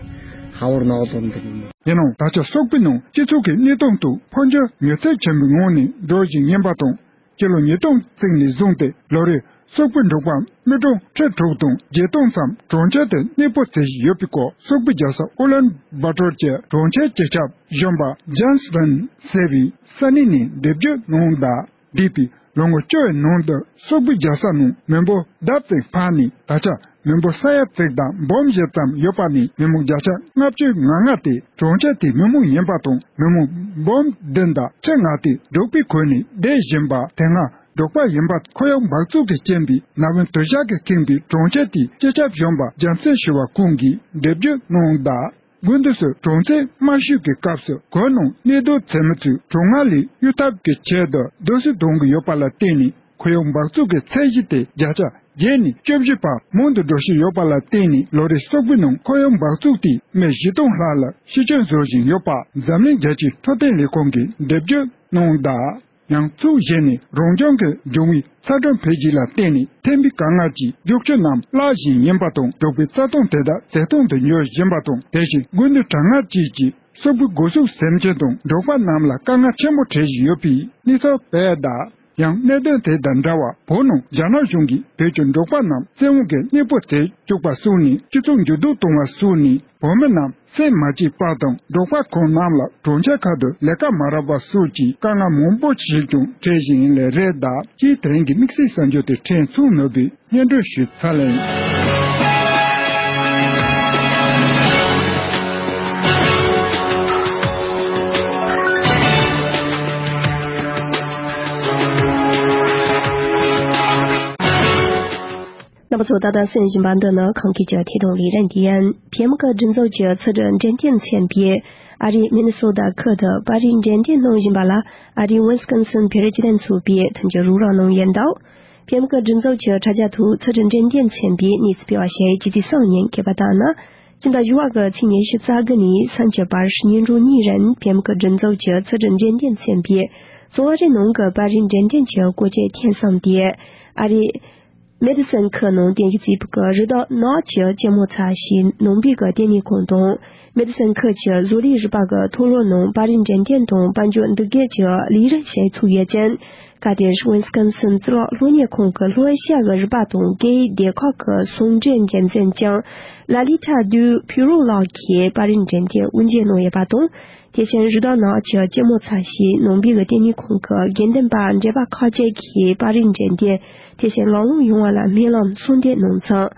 ཧ་བོར་ནོ་དོན་དེ་མོ། ཡིན་ནའང་ད་ཆ་སོག་པོའི་ནང་སྤྱི་ཚོགས་ཀྱི་གནས་སྟངས་དུ་འཕོ་འགྱུར་མྱུར་ཚད་ཆེན་པོའི་ངང་ནས་འགྲོ་བཞིན་ཡིན་པ་དང་། སྤྱི་ལོ་ཉིས་སྟོང་བཙུགས་ནས་བཟུང་སྟེ་ལོ་རེར་སོག་པོའི་འབྲོག་པ་མི་གྲངས་ཁྲི་དྲུག་དང་བརྒྱད་སྟོང་ཙམ་གྲོང་ཁྱེར་དུ་གནས་སྤོ་བྱེད་བཞིན་ཡོད་པའི་སྐོར། སོག་པོའི་རྒྱལ་ས་ཨུ་ལན་བྷ་ཏོར་གྱི་གྲོང་ཁྱེར་སྤྱི་ཁྱབ་གཞོན་པ་ཇན་སི་ཝན་ཟེར་བའི་ས་གནས་ནས་འགྲེལ་བརྗོད་གནང་གདའ། འདས་པའི་ལོ་ངོ་བཅུ་བའི་ནང་དུ་སོག་པོའི་རྒྱལ་ས་ནང་མི་འབོར་ལྡབ་ཙམ་འཕར་ནས། ད་ཆ་མི་འབོར་ས་ཡ་གཅིག་དང་འབུམ་བཞི་ཙམ་ཡོད་པ་ནས། མི་མང་བརྒྱ་ཆ་ལྔ་བཅུ་ང་ལྔ་དེ་གྲོང་ཁྱེར་དེའི་མི་མང་ཡིན་པ་དང་། མི་མང་འབུམ་བདུན་དང་ཁྲི་ལྔ་དེ་འབྲོག་པའི་ཁུལ་ནས་བསྡད་བཞིན་པ། དེ་སྔ་འབྲོག་པ་ཡིན་པ། ཁོར་ཡུག་འབག་བཙོག་གི་རྐྱེན་པས་ན་བུན་དུ་ཞག་གིས་ཁེངས་པའི་གྲོང་ཁྱེར་དེའི་སྤྱི་ཁྱབ་གཞོན་པ་ཇན་སན་ཞུ་བ་ཁོང་གིས་འགྲེལ་བརྗོད་གནང་གདའ། དགུན་དུས་སུ་གྲོང་ཚོའི་དམར་ཤོད་ཀྱི་སྐབས་སུ་གོས་ནང་གནས་སྡོད་བྱེད་མི་ཚོས་གྲང་ངར་ལས་གཡོལ་ཐབས་ཀྱི་ཆེད་དུ་རྡོ་སོལ་གཏོང་གི་ཡོད་པ་ལ་བརྟེན་ནས། ཁོར་ཡུག་འབག་བཙོག་གི་ཚད་གཞི་དེ་བརྒྱ་ཆ་བརྒྱད་ནས་བཅུ་བཞི་བར་མང་དུ་འགྲོ་བཞིན་ཡོད་པ་ལ་བརྟེན་ནས། ལོ་རེར་སོག་པོའི་ནང་ཁོར་ཡུག་འབག་བཙོག་དེས་མི་བཞི་སྟོང་ལྷག་ལ་ཤི་སྐྱོན་བཟོ་བཞིན་ཡོད་པ་འཛམ་གླིང་རྒྱལ་སྤྱིའི་འཕྲོད་བསྟེན་ལས་ཁུངས་ཀྱིས་འགྲེལ་བརྗོད་གནང་གདའ། ཡང་ཕྱོགས་གཞན་ནས་རང་བྱུང་གི་འབྱུང་བའི་ཚ་གྲང་འཕེལ་རྒྱས་ལ་བརྟེན་ནས་ཐོན་པའི་དཀའ་ངལ་གྱིས་རྒྱུག་ཆུ་རྣམས་བརླག་བཞིན་ཡིན་པ་དང་། འབྲོག་པའི་རྩྭ་ཐང་དེ་དག་ཟད་སྟངས་དུ་འགྱུར་བཞིན་པ་དང་། དེ་བཞིན་དགུན་དུས་གྲང་ངར་བཅས་ཀྱིས་སོག་པོའི་སྒོ་ཟོག་སེམས་ཅན་དང་འབྲོག་པ་རྣམས་ལ་དཀའ་ངལ་ཆེན་པོ་འཕྲད་བཞིན་ཡོད་པའི་གནས་ཚུལ་སྤེལ་གདའ། ཡང་གནད་དོན་དེ་དང་འདྲ་བར་བོད་ནང་རྒྱ་ནག་གཞུང་གིས་བོད་ཀྱི་འབྲོག་པ་རྣམས་བཙན་དབང་གིས་གནས་སྤོ་བྱེད་བཅུག་པ་སོགས་ནས་སྤྱི་ཚོགས་འགྱུར་ལྡོག་བཏང་བ་སོགས་ནས་བོད་མི་རྣམས་སེམས་མ་སྐྱིད་པ་དང་འབྲོག་པ་ཁོང་རྣམས་ལ་གྲོང་ཁྱེར་ཁག་ཏུ་ལས་ཀ་མ་རག་པ་སོགས་ཀྱི་དཀའ་ངལ་མང་པོ་ཞིག་ཀྱང་འཕྲད་བཞིན་ཡིན་ལེ་རེད། ད་སྤྱིའི་དེ་རིང་གི་དམིགས་བསལ་གསར་འགྱུར་དེ་ཕྲན་ཚུགས་ནོར་བུས་སྙན་སྒྲོན་ཞུས་ཚར་ལེ་ཡིན། རྣམ་པ་ཚོ་ད་ལྟ་གསན་བཞིན་པ་འདི་ནི་ཁམས་སྐད་ཀྱི་ཐད་གཏོང་ལས་རིམ་དེ་ཡིན། བལ་ཡུལ་གྱི་མགྲིན་ཚབ་ཀྱི་ཚུལ་ཁྲིམས་འདྲེན་སྟོན་ཚན་པས་ཨ་རིའི་མི་ནི་སོ་ཏ་ཁུལ་དུ་པར་རིས་འགྲེམས་སྟོན་གནང་བཞིན་པ་ལ་ཨ་རིའི་ཝིན་སི་ཀོན་སིན་བོད་རིགས་སྤྱི་མཐུན་ཚོགས་པས་མཐུན་འགྱུར་རོགས་རམ་གནང་ཡོད་འདུག་བལ་ཡུལ་གྱི་མགྲིན་ཚབ་ཀྱི་དྲ་རྒྱ་ཐོག་ཚུལ་ཁྲིམས་འདྲེན་སྟོན་ཚན་པས་གནས་ཚུལ་སྤེལ་བ་ཞིག་རྗེ་བཙུན་བསམ་གླིང་གིས་ཕབ་བཏང་ན། སྤྱི་ཟླ་བཞི་པ་གི་ཚེས་ཉི་ཤུ་རྩ་དགུ་ནས་སུམ་ཅུ་བར་ཉིན་གྲངས་གཉིས་རིང་བལ་ཡུལ་གྱི་མགྲིན་ཚབ་ཀྱི་ཚུལ་ཁྲིམས་འདྲེན་སྟོན་ཚན་པས་རྫོང་ཨ་རིའི་ནང་གི་པར་རིས་འགྲེམས་སྟོན་གྱི་བཀོལ་སྤྱོད་ཐེངས་གསུམ་དེ་ཨ་རིའི་མེ་ཏི་སན་ཁུལ་ནང་རྟེན་གཞི་བྱས་པའི་རི་དྭགས་ནགས་ཀྱི་སྐྱེད་མོས་ཚལ་ཞེས་ནང་པའི་གི་ལྟེ་གནས་ཁང་དང་། མེ་ཏི་སན་ཁུལ་གྱི་བཟོ་ལས་རིག་པ་གི་མཐོ་སློབ་ནང་པར་རིས་འགྲེམས་སྟོན་དང་དཔལ་འབྱོར་འདུ་འགོད་ཀྱི་ལས་རིམ་ཞིག་ཚུགས་ཡོད་ཅིང་། སྐབས་དེར་ཝིན་སི་ཀོན་སིན་གཙུག་ལག་སློབ་གཉེར་ཁང་གི་ལྷོ་ཨེ་ཤ་ཡ་གི་རིག་པ་དང་སྐད་ཡིག་སྡེ་ཁག་གི་ཟུང་འབྲེལ་འགན་འཛིན་ལྕམ་ལ་ལི་ཁྲ་ཏུའུ་ཕུ་རུ་ལགས་ཀྱིས་པར་རིས་འགྲེམས་སྟོན་དབུ་འབྱེད་གནང་ཡོད་པ་དང་། དེ་བཞིན་རི་དྭགས་ནགས་ཀྱི་སྐྱེད་མོས་ཚལ་ཞེས་ནང་པའི་གི་ལྟེ་གནས་ཁང་གི་དགེ་འདུན་པ་འབྲེལ་པ་ཁག་ཅིག་གིས་པར་རིས་འགྲེམས་སྟོན་དེ་བཞིན་ལམ་ལྷོང་ཡོང་བ་ལ་སྨོན་ལམ་གསོལ་འདེབས་གནང་ཙང་།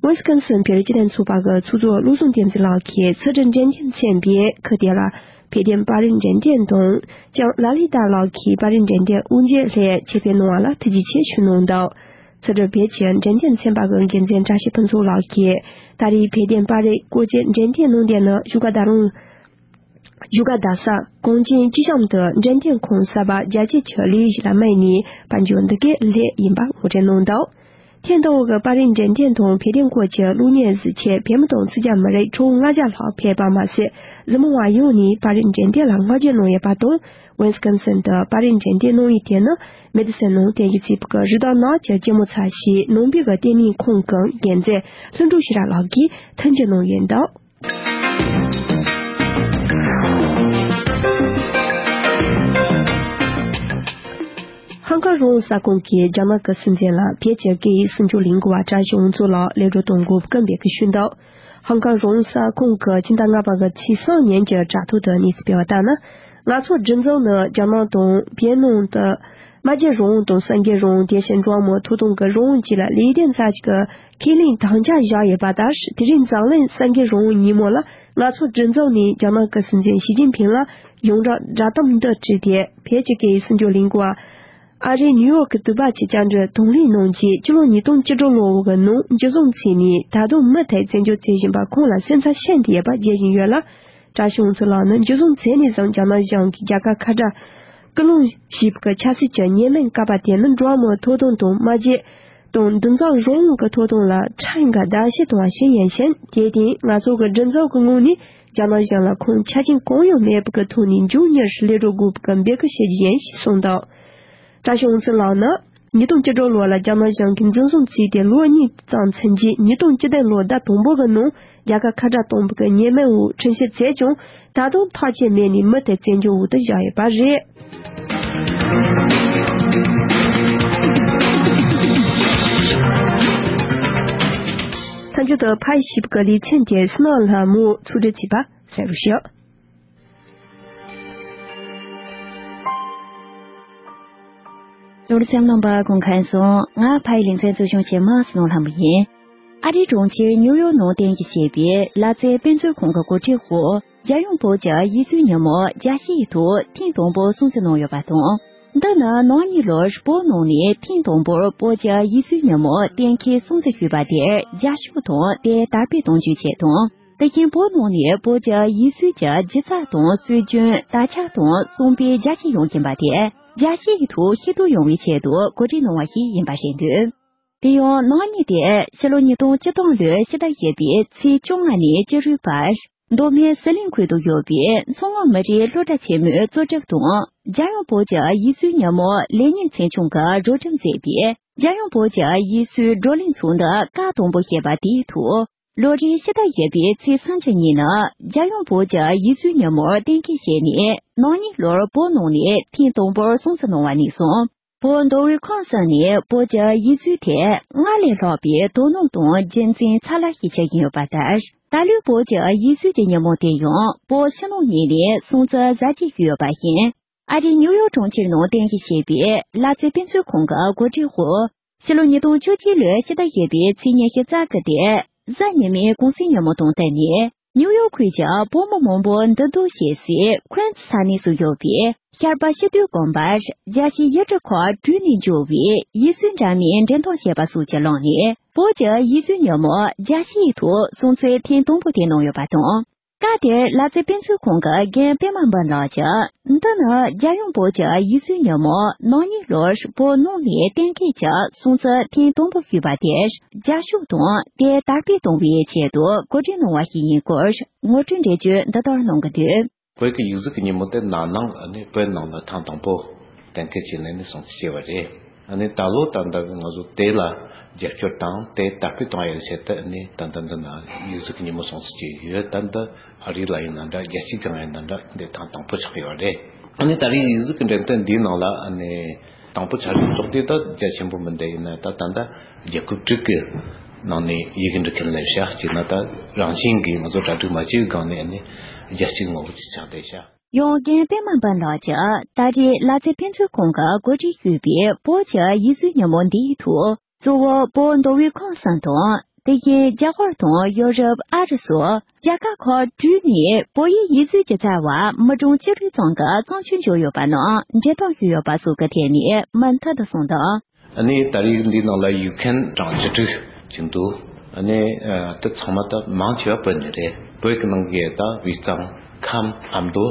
ཝིན་སི་ཀོན་སིན་བོད་རིགས་སྤྱི་མཐུན་ཚོགས་པ་གི་ཚོགས་གཙོ་བློ་བཟང་བསྟན་འཛིན་ལགས་ཀྱིས་ཚུལ་ཁྲིམས་འདྲེན་སྟོན་ཚན་པས་ཁུལ་དེ་ལ་བོད་དོན་པར་རིས་འགྲེམས་སྟོན་དང་ལྕམ་ལ་ལི་ཏཱ་ལགས་ཀྱིས་པར་རིས་འགྲེམས་སྟོན་དབུ་འབྱེད་སླད་ཆེད་ཕེབས་གནང་བ་ལ་ཐུགས་རྗེ་ཆེ་ཞུ་གནང་འདུག་ཚུལ་ཁྲིམས་བོད་ཀྱི་འགྲེམས་སྟོན་ཚན་པ་གི་འགན་འཛིན་བཀྲ་ཤིས་ཕུན་ཚོགས་ལགས་ཀྱིས་ད་རེས་བོད་དོན་པར་རིས་བཀོལ་སྤྱོད་འགྲེམས་སྟོན་གནང་དོན་ནི་བཞུགས་སྒར་རྡ་རམ། བཞུགས་སྒར་རྡ་ས་གངས་ཅན་སྐྱིད་གཤམ་དུ་འགྲེམས་སྟོན་ཁང་གསར་པ་རྒྱ་སྐྱེད་ཀྱི་ལས་གཞི་ལ་དམིགས་ནས་དཔལ་འབྱོར་འདུ་འགོད་སླད་ཡིན་པ་ངོ་སྤྲོད་གནང་འདུག་ཐེངས་དང་པོ་གི་པར་རིས་འགྲེམས་སྟོན་དང་བོད་དོན་སྐོར་གྱི་གློག་བརྙན་གཟིགས་ཆེད་བོད་མི་དང་ཚིག་རྒྱ་མི་རིགས་ཁྲི་ལྔ་བརྒྱ་ལྷག་ཕེབས་པ་མ་ཟད། གཟིགས་མོ་བ་ཡོངས་ནས་པར་རིས་འགྲེམས་སྟོན་ལ་བསྔགས་བརྗོད་གནང་ཡོད་པ་དང་། ཝིན་སི་ཀོན་སིན་དུ་པར་རིས་འགྲེམས་སྟོན་གནང་ཡུལ་དེ་ནི་མེ་ཏི་སན་ནང་རྟེན་གཞི་བྱས་པའི་རི་དྭགས་ནགས་ཀྱི་སྐྱེད་མོས་ཚལ་ཞེས་ནང་པའི་གི་ལྟེ་གནས་ཁང་གི་འགན་འཛིན་ལྷུན་གྲུབ་ཤེས་རབ་ལགས་ཀྱིས་མཐུན་འགྱུར་གནང་ཡོད་འདུག་ཧང་ཀང་རང་དབང་གསར་ཁང་གིས་རྒྱ་ནག་གི་སྲིད་འཛིན་ལ་བོད་ཀྱི་སྐད་ཡིག་སྲུང་སྐྱོབ་ལས་འགུལ་བ་བཀྲ་ཤིས་དབང་འཛོམས་ལགས་གློད་གྲོལ་གཏོང་དགོས་པའི་སྐུལ་འདེད་ཀྱི་ཞུ་འདུག་ཧང་ཀང་རང་དབང་གསར་ཁང་གིས་ཕྱི་ཟླ་ལྔ་པ་གི་ཚེས་གསུམ་ཉིན་གྱི་དྲ་ཐོག་ཏུ་གནས་ཚུལ་སྤེལ་བ་ལྟར་ན། ང་ཚོ་སྒྲིག་འཛུགས་ནི་རྒྱ་ནག་དང་བོད་ནང་དུ་སྨྲ་བརྗོད་རང་དབང་དང་གསར་འགྱུར་རང་དབང་། དེ་བཞིན་འགྲོ་བ་མིའི་ཐོབ་ཐང་གི་རང་དབང་བཅས་ལ་ལས་དོན་གསར་ཞིག་གི་ཁས་ལེན་དམ་བཅའ་བཞག་ཡོད་པ་ལྟར། དེ་རིང་འཛམ་གླིང་གསར་འགྱུར་རང་དབང་ཉིན་མོ་ལ་ང་ཚོ་སྒྲིག་འཛུགས་ནས་རྒྱ་ནག་གི་སྲིད་འཛིན་ཞི་ཅིན་ཕིང་ལ་ཡོངས་གྲགས་བསྒྲགས་གཏམ་འདི་བྲིས་ཏེ། བོད་ཀྱི་སྐད་ཡིག་སྲུང་སྐྱོབ་ལས་འགུལ་བ་ཨ་རིའི་ནིའུ་ཡོག་གི་དུས་བབ་ཀྱི་བཅར་འདྲིར་དང་ལེན་གནང་རྗེས། སྤྱི་ལོ་ཉིས་སྟོང་བཅུ་དྲུག་ལོ་གི་ནང་འཇུ་བཟུང་བྱས་ནས་ད་དུང་མུ་མཐུད་བཙན་བྱོལ་བྱེད་བཞིན་པ་ཁོང་ལ་སེམས་འཚབ་ཤིན་ཏུ་ཡོད་པ་བརྗོད་བཞིན་ཡོད་ལ། བཀྲ་ཤིས་དབང་འཛོམས་ལགས་ནི་འཇུ་བཟུང་བྱས་ནས་བཟུང་རྒྱ་ནག་གཞུང་གིས་རྒྱལ་ཁབ་ཁ་བྲལ་སྐུལ་སློང་བྱས་པའི་ཆབ་སྲིད་ཀྱི་ཉེས་མིང་བཀལ་བ་དེ་ནི་འགྲོ་བ་མིའི་ཐོབ་ཐང་དང་སྨྲ་བརྗོད་དང་འདུ་འཛོམས་རང་དབང་གི་ཐོབ་ཐང་ལ་ཁྲིམས་ཀྱིས་བརྡབ་གསིག་བཏང་བ་ཞིག་ཡིན་ཞིང་། དེར་བརྟེན་ང་ཚོ་གི་སྒྲིག་འཛུགས་ཀྱི་ངོས་ནས་རྒྱ་ནག་གཞུང་ལ་ཁོང་ཆ་རྐྱེན་གང་ཡང་མེད་པའི་ཐོག་ནས་མགྱོགས་མྱུར་གློད་གྲོལ་དགོས་པའི་འབོད་སྐུལ་ཞུ་རྒྱུ་ཡིན་ཞེས་གསུངས་འདུག་བཀྲ་ཤིས་དབང་འཛོམས་ལགས་ནི་ཉིས་སྟོང་བཅུ་དྲུག་ལོ་ལ་རྒྱ་ནག་གཞུང་གིས་འཛིན་བཟུང་བྱས་ཏེ་ལོ་གཉིས་ཙམ་ཕྱིན་རྗེས། ཉིས་སྟོང་བཅུ་བདུན་ལོའི་ཟླ་དང་པོ་གི་ནང་རྒྱལ་ཁབ་ཁ་བྲལ་གཏོང་བའི་ཉེས་མིང་འོག་ཁྲིམས་ཞིབ་བྱས་ཀྱང་ད་དུང་ཐག་བཅད་མེད་ནས་མུ་མཐུད་བཙོན་འཇུག་འོག་ཏུ་བཞག་ཡོད་པ་རེད། མཐའ་མཇུག་ཏུ་ཕ་ཡི་བཞི་པའི་ལེ་ཚན་དེ་བསོད་ནམས་ལྷ་མོས་ཕྱོགས་སྒྲིག་བྱས་པ་གསན་རོགས་ཞུ། ལོ་རེ་སེམས་ལམ་པ་ཀུན་མཁྱེན་སོང་། ང་ཕ་ཡི་ལེ་ཚན་གཙོ་སྐྱོང་བྱེད་མ་བསོད་ནམས་ལྷ་མོ་ཡིན། ཨ་རིའི་གྲོང་ཁྱེར་ཉིའུ་ཡོག་ནང་རྟེན་གཞི་བྱས་པའི་ལ་རྩེ་དཔེ་མཛོད་ཁང་གི་གོ་སྒྲིག་འོག་རྒྱལ་ཡོངས་བོད་ཀྱི་ཡིག་གཟུགས་ཉིན་མོ་རྒྱལ་སྤྱིའི་ཐོག་ཐེངས་དང་པོ་སྲུང་བརྩི་གནང་ཡོད་པ་དང་། འདི་ནི་ནང་གཉིས་ལོར་བོད་ནང་ནས་ཐེངས་དང་པོར་བོད་ཀྱི་ཡིག་གཟུགས་ཉིན་མོ་གཏན་འཁེལ་སྲུང་བརྩི་ཞུས་པ་དེར་རྒྱབ་སྐྱོར་དང་དེ་དར་སྤེལ་གཏོང་རྒྱུའི་ཆེད་དང་། དེ་བཞིན་བོད་ནང་ནས་བོད་ཀྱི་ཡིག་གཟུགས་ཀྱི་སྒྱུ་རྩལ་དང་སྲོལ་རྒྱུན། དར་ཁྱབ་དང་གསང་སྤེལ་རྒྱ་སྐྱེད་ཡོང་བཞིན་པ་དེ་རྒྱལ་སྤྱིའི་ཐོག་ཤེས་རྟོགས་ཡོང་བའི་ཆེད་དུ་གོ་སྒྲིག་གནང་བ་ཞིག་ཡིན་པ་རེད་འདུག་དེ་ཡང་ནང་གཉིས་དེ་ཕྱི་ལོ་ཉིས་སྟོང་བཅུ་དྲུག་ལོའི་ཕྱི་ཟླ་བཞི་པའི་ཚེས་བཅོ་ལྔ་ནས་བཅུ་དྲུག་བར་མདོ་སྨད་ཟི་ལིང་ཁུལ་དུ་ཡོད་པའི་མཚོ་སྔོན་མི་རིགས་སློབ་གྲྭ་ཆེན་མོའི་གཙོ་སྒྲུབ་དང་། རྒྱལ་ཡོངས་བོད་ཀྱི་ཡིག་གཟུགས་ཉིན་མོ་ལེགས་གཉེར་ཚན་ཆུང་གིས་རོགས་སྒྲུབ་མཛད་པའི་རྒྱལ་ཡོངས་བོད་ཀྱི་ཡིག་གཟུགས་བགྲོ་གླེང་ཚོགས་འདུ་སྐབས་དང་པོ་ཞེས་པ་དེའི་ཐོག་ལོ་རེའི་ཕྱི་ཟླ་བཞི་པའི་ཚེས་སུམ་ཅུ་ཉིན་ནི་རྒྱལ་ཡོངས་བོད་ཀྱི་ཡིག་གཟུགས་ཉིན་མོར་གཏན་འཁེལ་བྱས་ནས། ནང་གཉིས་ལོར་བོད་ནང་ནས་ཐེངས་དང་པོར་སྲུང་བརྩི་གནང་བ་ནས་བཟུང་ བོད་མདོ་དབུས་ཁམས་གསུམ་ནས་བོད་ཀྱི་ཡིག་གཟུགས་དེ་སྔར་ལས་ལྷག་པའི་དོ་སྣང་དང་རྒྱུན་འཛིན་ཚ་ལ་ཞིག་བྱེད་ཀྱིན་ཡོད་པ་ལྟར། ད་ལོའི་བོད་ཀྱི་ཡིག་གཟུགས་ཀྱི་ཉིན་མོ་དེ་ཡང་བོད་ཕྱི་ནང་གཉིས་ནས་སྲུང་བརྩི་གཟབ་རྒྱས་ཞུས་ཡོད་པ་བཞིན། ཨ་རིའི་ནིའུ་ཡོག་གྲོང་ཁྱེར་ནང་རྟེན་གཞི་བྱས་པའི་ལ་རྩེ་དཔེ་མཛོད་ཁང་གི་གོ་སྒྲིག་འོག་ཕྱི་ལོ་ཉིས་སྟོང་བཅུ་གཅིག་ལོའི་ཕྱི་ཟླ་བཞི་པའི་ཚེས་ཉི་ཤུ་རྩ་དགུ་སྟེ། གཟའ་ཉི་མའི་གུང་སེང་ཉིན་མོ་དང་བསྟུན་ནས། ནིའུ་ཡོག་ཁུལ་གྱི་བོད་མི་མང་པོ་འདུ་འཛོམས་བྱེད་སའི་ཁུན་ས་གནས་སུ་ཡོད་པའི་ཤར་པ་སྤྱི་འཐུས་དགོན་པར་རྒྱལ་སྤྱིའི་ཡུལ་གྲུ་ཁག་དྲུག་ནས་འབྱོར་བའི་ཡིག་གཟུགས་འདྲ་མིན་འགྲེམས་སྟོན་བྱས་པ་སོགས་ཀྱི་ལམ་ནས། བོད་ཀྱི་ཡིག་གཟུགས་ཉིན་མོ་རྒྱལ་སྤྱིའི་ཐོག་སྲུང་བརྩི་ཐེངས་དང་པོ་དེ་གནང་ཡོད་པ་དང་། སྐབས་དེར་ལ་རྩེ་དཔེ་མཛོད་ཁང་གི་རྒན་པད་མ་འབུམ་ལགས་ཀྱིས། འདི་ནི་རྒྱལ་ཡོངས་བོད་ཀྱི་ཡིག་གཟུགས་ཉིན་མོ་ནང་ཉིན་ལོར་བོད་ནང་ནས་གཏན་འཁེལ་གྱི་སྲུང་བརྩི་ཐེངས་དང་པོ་ཞུས་པ་དེར་རྒྱབ་སྐྱོར་དང་དེ་དར་སྤེལ་གཏོང་བའི་ཆེད་དུ་གོ་སྒྲིག་གནང་བ་ཞིག་ཡིན་སྐོར་ངོ་སྤྲོད་འགྲེལ་བརྗོད་འདི་ལྟར་གནང་གི་འདུག། བོད་ཀྱི་ཡིག་གཟུགས་ཀྱི་ཉིན་མོ་དེ་ན་ནིང་ནི་བོད་ནང་ལ་ཐེངས་དང་པོ་གཏན་འཁེལ་བྱས་ནས་ནི་སྲུང་བརྩི་བྱས་པ་རེད། ཨ་ནི་ད་ལོ་ད་ལྟ་གི་ང་ཚོ་དེ་ལ་རྒྱབ་སྐྱོར་དང་དེ་དར་སྤེལ་གཏོང་ཡག་ཆེད་དུ་ཨ་ནི་ད་ལྟ་འདི་ན་ཡིག་གཟུགས་ཀྱི་ཉིན་མོ་སྲུང་བརྩི་བྱས་ཡོད། ད་ལྟ་ཨ་རི་ལ་ཡིན་ན་འདྲ། རྒྱལ་སྤྱིའི་སྒང་ཡིན་ན་འདྲ། འདི་ཐེངས་དང་པོ་ཆགས་ཡོད་རེད། ཨ་ནི་ད་རེས་ཡིག་གཟུགས་ཀྱི་འགྲེམས་སྟོན་འདིའི་ནང་ལ་ཨ་ནི་དང་པོ་ཆགས་རྒྱུ་ཙོག་དེ་ད་རྒྱ་ཆེན་པོ་མི་འདྲ། ཡིན་ན་ད་ད་ལྟ་རྒྱལ་ཁབ་དྲུག་གི་ནང་ནས་ཡི་གེ་འབྲི་མཁན་སླེབས་ཤག། ཅིག་ན་ད་རང་བཞིན་གྱིས་ང་ཚོ་གྲ་སྒྲིག་མ་བྱས་སྒང་ནས་ཨ་ནི་རྒྱལ་སྤྱིའི་ངོ་བོ་ཅིག་ཆགས་བསྡད་ཤག། ཡང་རྒན་པད་མ་འབུམ་ལགས་ཀྱིས་ད་རེས་ལ་རྩེ་དཔེ་མཛོད་ཁང་གི་གོ་སྒྲིག་ཞུས་པའི་བོད་ཀྱི་ཡིག་གཟུགས་ཉིན་མོ་འདིའི་ཐོག་གཙོ་བོ་བོད་མདོ་དབུས་ཁམས་གསུམ་དང་། དེ་བཞིན་རྒྱ་གར་དང་ཡོ་རོབ། ཨ་རི་སོགས་རྒྱལ་ཁབ་ཁག་དྲུག་ནས་བོད་ཡིག་ཡིག་གཟུགས་ཀྱི་རྩ་བ་མི་གྲངས་བཅུ་དྲུག་ཙམ་གྱི་བརྩམས་ཆོས་འབྱོར་ཡོད་པ་རྣམས་འགྲེམས་སྟོན་ཞུས་ཡོད་པ་སོགས་ཀྱི་ཐད་ནས་མུ་མཐུད་དུ་གསུངས་འདུག། ཨ་ནི་ད་རེས་འདིའི་ནང་ལ་ཡིག་མཁན་གྲངས་བཅུ་དྲུག་ཅིག་འདུག། ཨ་ནི་ཨ་དེ་ཚང་མ་ད་མང་ཆེ་བ་བོད་ནས་རེད། བོད་ཀྱི་ནང་གི་ད་དབུས་གཙང་ཁམས་ཨ་མདོ་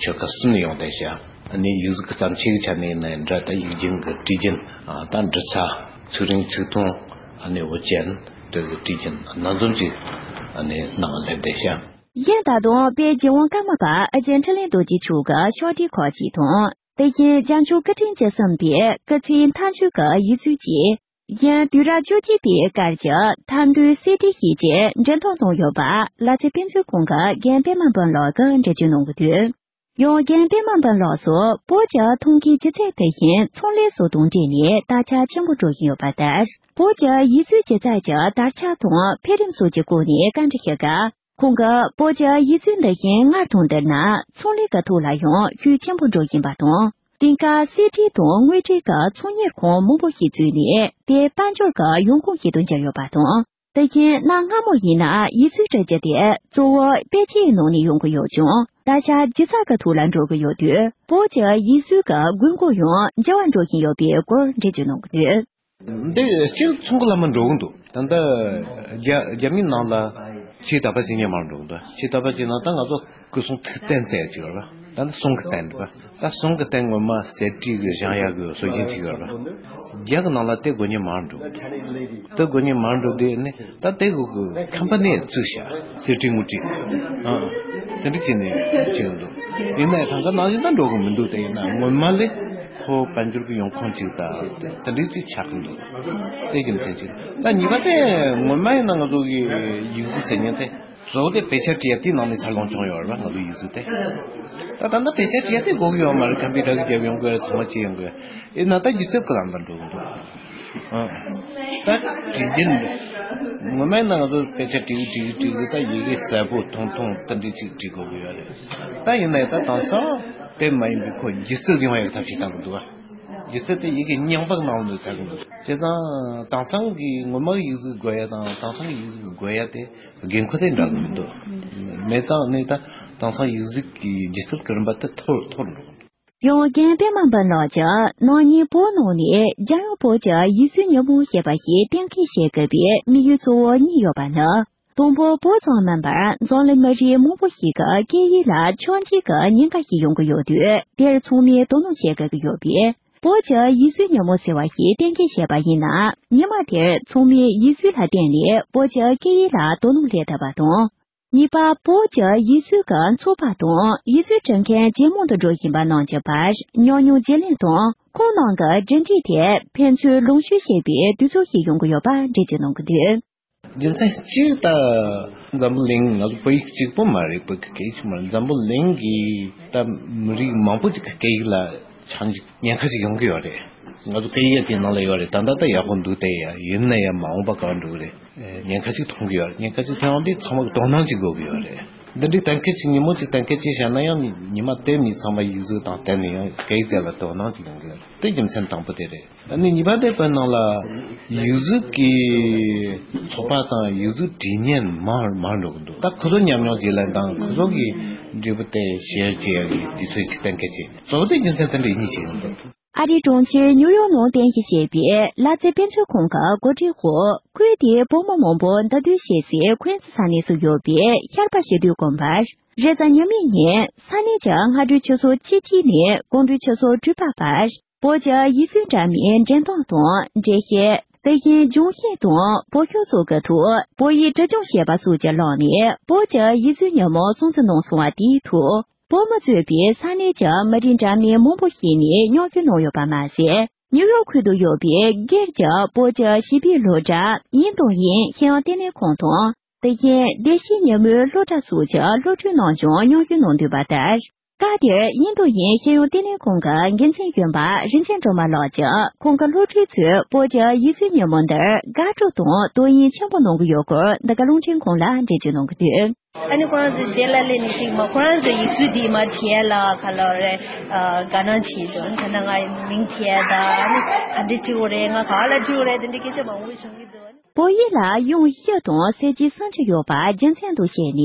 ཆོལ་ཁ་གསུམ་ནས་ཡོང་བསྡད་ཤག། ཨ་ནི་ཡིག་གཟུགས་ཀྱི་བརྩམས་ཆོས་ཀྱི་ཆ་ནས་ཡིན་ན་འདྲ། ད་ཡིག་རྒྱུན་གྱི་བྲིས་རྒྱུན། ཨ་ད་འབྲི་ཚ། ཚིག་རིང་ཚིག་ཐུང་། ཨ་ནི་འུ་ཅན། དེ་གི་བྲིས་རྒྱུན་སྣ་འཛོམས་ཅིག་ཨ་ནི་ནང་སླེབས་བསྡད་ཤག། གཞན་ད་དུང་དཔལ་རྗེ་དབང་ཀརྨ་པ་ཨ་ཅེ་འཕྲིན་ལས་རྡོ་རྗེ་མཆོག་གི་ཕྱག་བྲིས་ཁག་ཅིག་དང་། དེ་བཞིན་རྒྱལ་མཆོག་སྐུ་ཕྲེང་བཅུ་གསུམ་པའི་སྐུ་ཚེའི་མཐའ་མཇུག་གི་ཡིག་གཟུགས་བཅས། གཞན་དུས་རབས་བཅོ་བརྒྱད་པའི་སྐབས་ཀྱི་ཐར་འདོད་གསེར་བྲིས་ཞེས་བཅས་འགྲེམས་སྟོན་གནང་ཡོད་པ་ལ་རྩེ་དཔེ་མཛོད་ཁང་གི་རྒན་པད་མ་འབུམ་ལགས་ཀྱིས་འགྲེལ་བརྗོད་གནང་གི་འདུག། ཡང་རྒན་པད་མ་འབུམ་ལགས་སུ་བོད་ཀྱི་ཐང་གའི་སྒྱུ་རྩལ་དེ་བཞིན་ཚོང་ལས་སོགས་དང་འབྲེལ་ནས་དར་ཁྱབ་ཆེན་པོ་འགྲོ་བཞིན་ཡོད་པ་ལྟར། བོད་ཀྱི་ཡིག་གཟུགས་སྒྱུ་རྩལ་གྱི་དར་ཁྱབ་དང་འཕེལ་རིམ་སོགས་ཀྱི་སྐོར་ནས་བཀའ་འདྲི་ཞུས་སྐབས། ཁོང་གིས་བོད་ཀྱི་ཡིག་གཟུགས་འདི་བཞིན་སྔར་དང་བསྡུར་ན་ཚོང་ལས་ཀྱི་ཐོག་ལ་ཡང་ཤུགས་ཆེན་པོ་འགྲོ་བཞིན་པ་དང་། དེང་སྐབས་གསེར་བྲིས་དང་དངུལ་བྲིས་ཀྱི་ཚོང་གཉེར་ཁང་མང་པོ་ཞིག་བཙུགས་ནས་དེ་དཔལ་འབྱོར་གྱི་ཡོང་ཁུངས་ཤིག་ཏུ་གྱུར་ཡོད་པ་དང་། དེ་བཞིན་གནའ་སྔ་མོ་ཡིན་ན་ཡིག་གཟུགས་འབྲི་རྒྱུ་དེ་གཙོ་བོ་དཔེ་ཆའི་ནང་ནས་ཡོང་གི་ཡོད་ཀྱང་། ད་ཆ་སྒྱུ་རྩལ་གྱི་ཐོག་ལ་འགྲོ་གི་ཡོད་དུས། བོད་ཀྱི་ཡིག་གཟུགས་ཀྱི་དགོས་མཁོ་ཡང་འགྱུར་བ་འགྲོ་བཞིན་ཡོད་པའི་སྐོར་འགྲེལ་བརྗོད་གནང་གི་འདུག། འདི་སྤྱིར་ཚོང་གི་ལམ་མ་འགྲོ་གི་འདུག། ད་ལྟ་རྒྱ་རྒྱ་མིའི་ནང་ལ་ཆེས་དར་བ་ཅན་ཉེ་མར་འགྲོ་གི་འདུག། ཆེས་དར་བ་ཅན་ནང་ད་ང་ཚོ་སྐུ་སྲུང་ཐུགས་རྟེན་ཟེར་ཡ་ཅིག་ཡོད་རེད་པ། ད་ནི་གསུང་གི་རྟེན་རེད་པ། ད་གསུང་གི་རྟེན་ངོ་མ་གསེར་བྲིས་གི་བཞེངས་ཡག་གི་སྲོལ་རྒྱུན་ཅིག་ཡོད་རེད་པ། རྒྱ་གི་ནང་ལ་དེ་དགོས་ཉེ་མར་འགྲོ་གི་འདུག། དེ་དགོས་ཉེ་མར་འགྲོ་དུས་ནི་ད་དེ་གི་ཁམ་པ་ནི་བཙུགས་ཤག། གསེར་བྲིས་དངུལ་བྲིས། ཨ། དེ་འདྲ་བྱས་ནས་བྱས་ཡོང་འདུག། ཡིན་ནའི་ཐང་ག་ནང་བཞིན་ད་འགྲོ་གི་མི་འདུག། དེ་ཡིན་ན་ངོ་མ་ལས་ཁོ་དཔལ་འབྱོར་གྱི་ཡོང་ཁུངས་ཅིག་ད་དེ་འདྲའི་ཅིག་ཆགས་ཀྱི་འདུག། དེ་རྒྱུ་མཚན་ཅིག། ད་གཉིས་པ་དེ་ངོ་མ་ཡིན་ན་ང་ཚོ་གི་ཡིག་གཟུགས་ཟེར་མཁན་དེ་གཙོ་བོ་དེ་དཔེ་ཆ་བྲིས་ཡ་དེའི་ནང་ནས་འཚར་ལོངས་བྱུང་ཡོད་རེད་པ། ང་ཚོ་ཡིག་གཟུགས་དེ། ད་ད་ལྟ་དཔེ་ཆ་བྲིས་ཡ་དེ་དགོས་ཀྱི་ཡོད་མ་རེད། ཀམ་པུ་ཊར་གི་རྒྱབ་ཡོང་དགོས་རེད། ཚང་མ་བྱེད་ཡོང་དགོས་རེད། ཡིན་ན་ད་སྒྱུ་རྩལ་གི་ལམ་ལ་འགྲོ་གི་འདུག། ཨ། ད་བྲིས་རྒྱུན་ངོ་མ་ཡིན་ན་ང་ཚོ་དཔེ་ཆ་བྲིས་གི་བྲིས་གི་བྲིས་གི་ད་ཡི་གེ་གསལ་པོ་ཐུང་ཐུང་དེ་འདྲ་ཅིག་བྲིས་དགོས་ཀྱི་ཡོད་རེད། ད་ཡིན་ནའི་ད་དེང་སང་དེ་མ་ཡིན་པའི་ཁོ་སྒྱུ་རྩལ་ཡོང་ཡག་ཐབས་ཤེས་བཏང་གི་འདུག་ཨ། སྒྱུ་རྩལ་དེ་ཡི་གེ་རྙིང་པ་ནང་ལ་ཚར་གི་འདུག། བྱས་ཙང་དེང་སང་གི་ངོ་མ་གི་ཡིག་གཟུགས་དགོས་ཡ་དང་དེང་སང་གི་ཡིག་གཟུགས་དགོས་ཡ་དེ་དགོས་མཁོ་དེ་འདྲ་གི་མི་འདུག། མེད་ཙང་ནི་ད་དེང་སང་ཡིག་གཟུགས་ཀྱི་སྒྱུ་རྩལ་གྱི་རིམ་པ་དེ་མཐོར་མཐོར་འགྲོ་གི་འདུག། ཡང་རྒན་པད་མ་འབུམ་ལགས་ཀྱིས་ནང་ཉིན་བོད་ནང་ནས་རྒྱལ་ཡོངས་བོད་ཀྱི་ཡིག་གཟུགས་ཉིན་མོ་ཞེས་པ་ཞིག་གཏན་འཁེལ་བྱེད་དགོས་པའི་དམིགས་ཡུལ་གཙོ་བོ་གཉིས་ཡོད་པ་ནི། དང་པོ་བོད་ཙམ་མིན་པར་འཛམ་གླིང་མི་རིགས་མང་པོ་ཞིག་གི་སྐད་ཡིག་ལ་ཆགས་འཇིག་གི་ཉེན་ཁ་ཞིག་ཡོང་གི་ཡོད་དུས་དེར་ཚང་མས་དོ་སྣང་བྱེད་དགོས་ཀྱི་ཡོད་པས། བོད་ཀྱི་ཡིག་གཟུགས་ཉིན་མོ་ཟེར་བ་ཞིག་གཏན་འཁེལ་བྱས་པ་ཡིན་ན། ཉི་མ་དེར་ཚང་མས་ཡིག་གཟུགས་ལ་བརྟེན་ནས་བོད་ཀྱི་སྐད་ཡིག་ལ་དོ་སྣང་སླེབས་ཐུབ་པ་དང་། གཉིས་པ། བོད་ཀྱི་ཡིག་གཟུགས་ཀྱི་ཚོགས་པ་དང་ཡིག་གཟུགས་འབྲི་མཁན་ཇེ་མང་དུ་འགྲོ་བཞིན་པ་རྣམས་ཀྱི་བར་ཉམས་མྱོང་བརྗེ་ལེན་དང་ཁོང་རྣམས་ཀྱི་གྲུབ་འབྲས་དེ་ཕན་ཚུན་ལོངས་སྤྱོད་བྱེད་པའི་དུས་ཚོད་ཞིག་ཡོང་གི་ཡོད་པ་འགྲེལ་བརྗོད་གནང་གི་འདུག། རྒྱུ་མཚན་གཅིག་ད་འཛམ་བུ་གླིང་ང་ཚོ་བོད་ཡིག་གཅིག་པོ་མ་རེད། བོད་ཀྱི་སྐད་ཡིག་གཅིག་མ་རེད། འཛམ་བུ་གླིང་གི་ད་མི་རིགས་མང་པོ་ཅིག་གི་སྐད་ཡིག་ལ་ཆགས་འཇིག་ཉེན་ཁ་ཅིག་ཡོང་གི་ཡོད་རེད། ང་ཚོ་སྐད་ཡིག་དེ་ནང་ལ་ཡོད་རེད། ད་ལྟ་ད་ཡག་པོ་འདུག་བལྟས་ཡ་ཡིན་ན་ཡང་མ་འོངས་པ་ག་འགྲོ་གི་རེད། ཉེན་ཁ་ཅིག་མཐོང་གི་ཡོད་རེད། ཉེན་ཁ་ཅིག་ཐོན་ཡོང་དུས་ཚང་མ་གི་དོ་སྣང་ཅིག་དགོས་ཀྱི་ཡོད་རེད། འདི་འདྲའི་གཏན་འཁེལ་ཅིག་ཉིན་མོ་ཅིག་གཏན་འཁེལ་ཅིག་བཞག་ན་ཡང་ཉི་མ་དེ་མི་ཚང་མ་ཡིག་གཟུགས་དང་བསྟན་ནས་ཡང་སྐད་ཡིག་དེ་ལ་དོ་སྣང་ཅིག་ཡོང་གི་ཡོད་རེད། དེ་རྒྱུ་མཚན་དང་པོ་དེ་རེད། ཨ་ནི་གཉིས་པ་དེ་བོད་ནང་ལ་ཡིག་གཟུགས་ཀྱི་ཚོགས་པ་དང་ཡིག་གཟུགས་འབྲི་མཁན་མང་མང་འགྲོ་གི་འདུག་ད་ཁོ་ཚོ་ཉམས་མྱོང་བརྗེ་ལེན་དང་ཁོ་ཚོ་གི་འབྲས་བུ་དེ་ཤེར་བྱེད་ཡ་གི་དུས་ཚོད་ཅིག་གཏན་འཁེལ་བྱས། གཙོ་བོ་དེ་རྒྱུ་མཚན་དེ་འདྲ་ཡིན་ཞིག་ཡིན་འདུག་ཨ་རིའི་གྲོང་ཁྱེར་ཉིའུ་ཡོག་ནང་རྟེན་གཞི་བྱས་པའི་གླ་རྩེ་དཔལ་འབྱོར་ཁང་གི་འགོ་ཁྲིད་འོག་ཁུལ་དེའི་བོད་མི་མང་པོ་ཟླ་སྡོད་བྱེད་སའི་ཁོན་སི་ས་གནས་སུ་ཡོད་པའི་ཤར་པ་ཞི་དུལ་དགོན་པར་རེས་གཟའ་ཉི་མའི་ཉིན་ས་གནས་ཀྱི་སྔ་དྲོའི་ཆུ་ཚོད་བཅུ་གཅིག་ནས་དགོང་དྲོའི་ཆུ་ཚོད་དྲུག་པ་བར་བོད་ཀྱི་ཡིག་གཟུགས་འདྲ་མིན་འགྲེམས་སྟོན་དང་འགྲེལ་བཤད། དེ་བཞིན་སྦྱོང་བཤད་དང་བོད་ཤོག་སོགས་ཀྱི་ཐོག་བོད་ཡིག་སྲིད་སྐྱོང་བྱས་པ་སོགས་ཀྱི་ལམ་ནས་བོད་ཀྱི་ཡིག་གཟུགས་ཉིན་མོ་སྲུང་བརྩི་གནང་སོང་བ་དེའི་ཐོག་བོད་མི་གཙོས་པའི་ས་གནས་ཀྱི་མི་རིགས་འདྲ་མིན་མང་པོ་ཞིག་ནས་མཉམ་ཞུགས་གནང་ཡོད་པ་མ་ཟད། ཉིའུ་ཡོག་ཁུལ་དུ་ཡོད་པའི་སྒེར་གྱི་བོད་ཀྱི་བྱིས་པའི་སློབ་གྲྭ་ཡིན་དང་ཡིན་ཤེས་ཡོན་ལྟེ་གནས་ཁང་དང་། དེ་བཞིན་བདེ་སྐྱིད་ཉིན་མོའི་སློབ་གྲྭ་སོགས་ཀྱི་སློབ་ཕྲུག་རྣམས་ཀྱང་མཉམ་ཞུགས་གནང་འདུག་པ་ལྟར། སྐབས་དེར་ཡིན་དང་ཡིན་ཤེས་ཡོན་ལྟེ་གནས་ཁང་གི་འགན་འཛིན་གཞོན་པ་རིན་ཆེན་སྒྲོལ་མ་ལགས་ཀྱིས་ཁོང་གི་སློབ་ཕྲུག་ཚོས་བོད་ཀྱི་ཡིག་གཟུགས་ཉིན་མོ་འདིར་དགའ་སྤྲོ་དང་དོ་དབྱིངས་ཆེན་པོ་གནང་གི་ཡོད་སྐོར་འདི་ག་རླུང་འཕྲིན་ཁང་ལ་འགྲེལ་བརྗོད་གནང་གི་འདུག་ཨ་ནི་ཁོ་རང་ཚོའི་དེ་ལ་སླེབས་ནས་ཅིག་མ་ཁོ་རང་ཚོའི་ཡིག་གཟུགས་འདི་མ་བྲིས་ཡ་ལ་ག་ལ་རེད། དགའ་སྣང་བྱེད་འདུག་ད་ནང་ང་མིང་བྲིས་ཡ་ད་ཨ་ནི་ག་འདྲ་བྲིས་དགོས་རེད། ང་ག་ལ་བྲིས་དགོས་རེད། དེ་འདྲའི་སྐད་ཆ་མང་པོ་བྱུང་གི་འདུག་བོད་ཡིག་ལ་ཡང་ཡིད་དང་གསལ་བྱེད་སུམ་ཅུ་ཡོད་པ་རྒྱུ་མཚན་དུ་བྱས་ནས་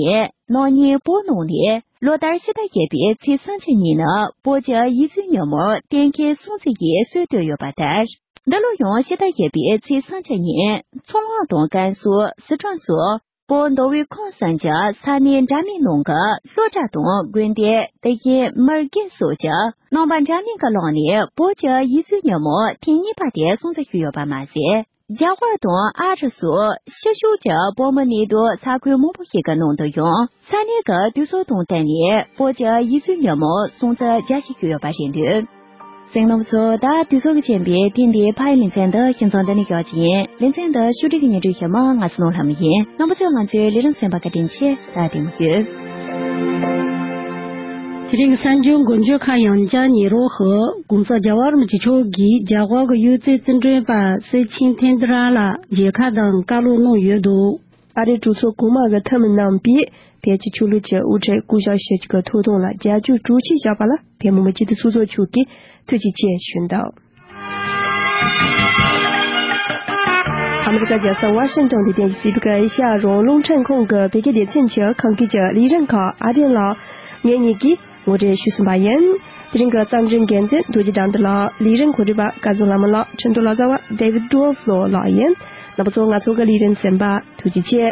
ནག་ཉེས་བོད་ནང་ནས་ལོ་ལྟར་ཕྱི་ཟླ་བཞི་པའི་ཚེས་སུམ་ཅུ་ཉིན་ནི་བོད་ཀྱི་ཡིག་གཟུགས་ཉིན་མོར་གཏན་འཁེལ་སྲུང་བརྩི་ཡིས་སྲོལ་བཏོད་ཡོད་པ་ལྟར། འདི་ལོ་ཡང་ཕྱི་ཟླ་བཞི་པའི་ཚེས་སུམ་ཅུ་ཉིན་མཚོ་ལྷོ་དང་ཀན་སུའུ་སི་ཁྲོན་སོགས་བོད་མདོ་དབུས་ཁམས་གསུམ་གྱི་ས་གནས་འདྲ་མིན་ནང་གི་སློབ་གྲྭ་དང་དགོན་སྡེ། དེ་བཞིན་མི་སྒེར་སོགས་ཀྱི་རྣམ་པ་འདྲ་མིན་གྱི་ལམ་ནས་བོད་ཀྱི་ཡིག་གཟུགས་ཉིན་མོ་ཐེངས་གཉིས་པ་དེ་སྲུང་བརྩི་ཞུས་ཡོད་པ་མ་ཟད། རྒྱ་གར་དང་ཨ་རི་སོགས་ཕྱི་ཕྱོགས་ཀྱི་བོད་མི་གནས་སྡོད་ས་ཁུལ་མང་པོ་ཞིག་གི་ནང་དུ་ཡང་ས་གནས་ཀྱི་དུས་ཚོད་དང་བསྟུན་ནས་བོད་ཀྱི་ཡིག་གཟུགས་ཉིན་མོ་སྲུང་བརྩི་རྒྱ་ཆེ་ཞུས་ཡོད་པ་རེད་འདུག་གསན་མཁན་རྣམ་པ་ཚོ། ད་དུས་ཚོད་ཀྱིས་རྐྱེན་པས་ཐེངས་འདིའི་ཕ་ཡི་ལེ་ཚན་འདི་ཁྱིམ་ཚང་འདི་ནས་ཞོགས་ཀྱི་ཡིན། ལེ་ཚན་འདི་ཕྱོགས་སྒྲིག་གི་ཉན་ཐོས་ཞི་མོ། ང་སྣང་ལྷ་མོ་ཡིན། རྣམ་པ་ཚོས་ང་ཚོའི་ལས་རིམ་གསན་པར་བཀའ་དྲིན་ཆེ། ད་བདེ་མོ་བྱོས། དེ་རིང་གསར་འགྱུར་འགོ་འཇུག་ཁག་ཡང་བསྐྱར་ཉན་རོགས་ཞུ། ༸གོང་ས་རྒྱལ་བ་རིན་པོ་ཆེ་མཆོག་གིས་རྒྱ་གར་གྱི་གཡུ་རྩེ་རྩེ་འགྲན་པ་སེ་ཆིན་ཐེན་དི་ར་ལ་མཇལ་ཁ་དང་བཀའ་སློབ་གནང་ཡོད་འདུག་ཨ་རིའི་གྲོས་ཚོགས་གོང་མ་གི་འཐུས་མི་རྣམ་པས་བོད་ཀྱི་ཆོས་ལུགས་ཀྱི་དབུ་ཁྲིད་སྐུ་ཞབས་ཞི་ཅིག་གི་ཐུགས་ཐོག་ལ་རྒྱབ་སྐྱོར་གྲོས་ཆོད་བཞག་པ་ལ་བོད་མི་མང་སྤྱི་འཐུས་ཚོགས་གཙོ་མཆོག་གིས་ཐུགས་རྗེ་ཆེ་ཞུས་འདུག་ཨ་མི་རི་ཀ་རྒྱལ་ས་ཝ་ཤིང་ཏོན་དུ་རྟེན་གཞི་བྱས་པའི་ཨེ་ཤ་ཡ་རང་དབང་རླུང་འཕྲིན་ཁང་གི་བོད་སྐད་སྡེ་ཚན་གྱི་ཁམས་སྐད་ཀྱི་ལས་རིམ་ཁག་ཨ་རིན་ལགས་ངེད་གཉིས་ཀྱིས་ངོ་སྤྲོད་ཞུས་ཟིན་པ་ཡིན། དེ་རིང་གི་རྩོམ་སྒྲིག་འགན་འཛིན་རྡོ་རྗེ་དགྲ་འདུལ་ལགས། ལས་རིམ་གོ་སྒྲིག་པ་སྐལ་བཟང་ལྷ་མོ་ལགས། ཁྲིན་ཏུ་ལ་བཟའ་བ་David Duoflo་ལགས་ཡིན། རྣམ་པ་ཚོ་ང་ཚོ་གི་ལས་རིམ་གསན་པར་ཐུགས་རྗེ་ཆེ།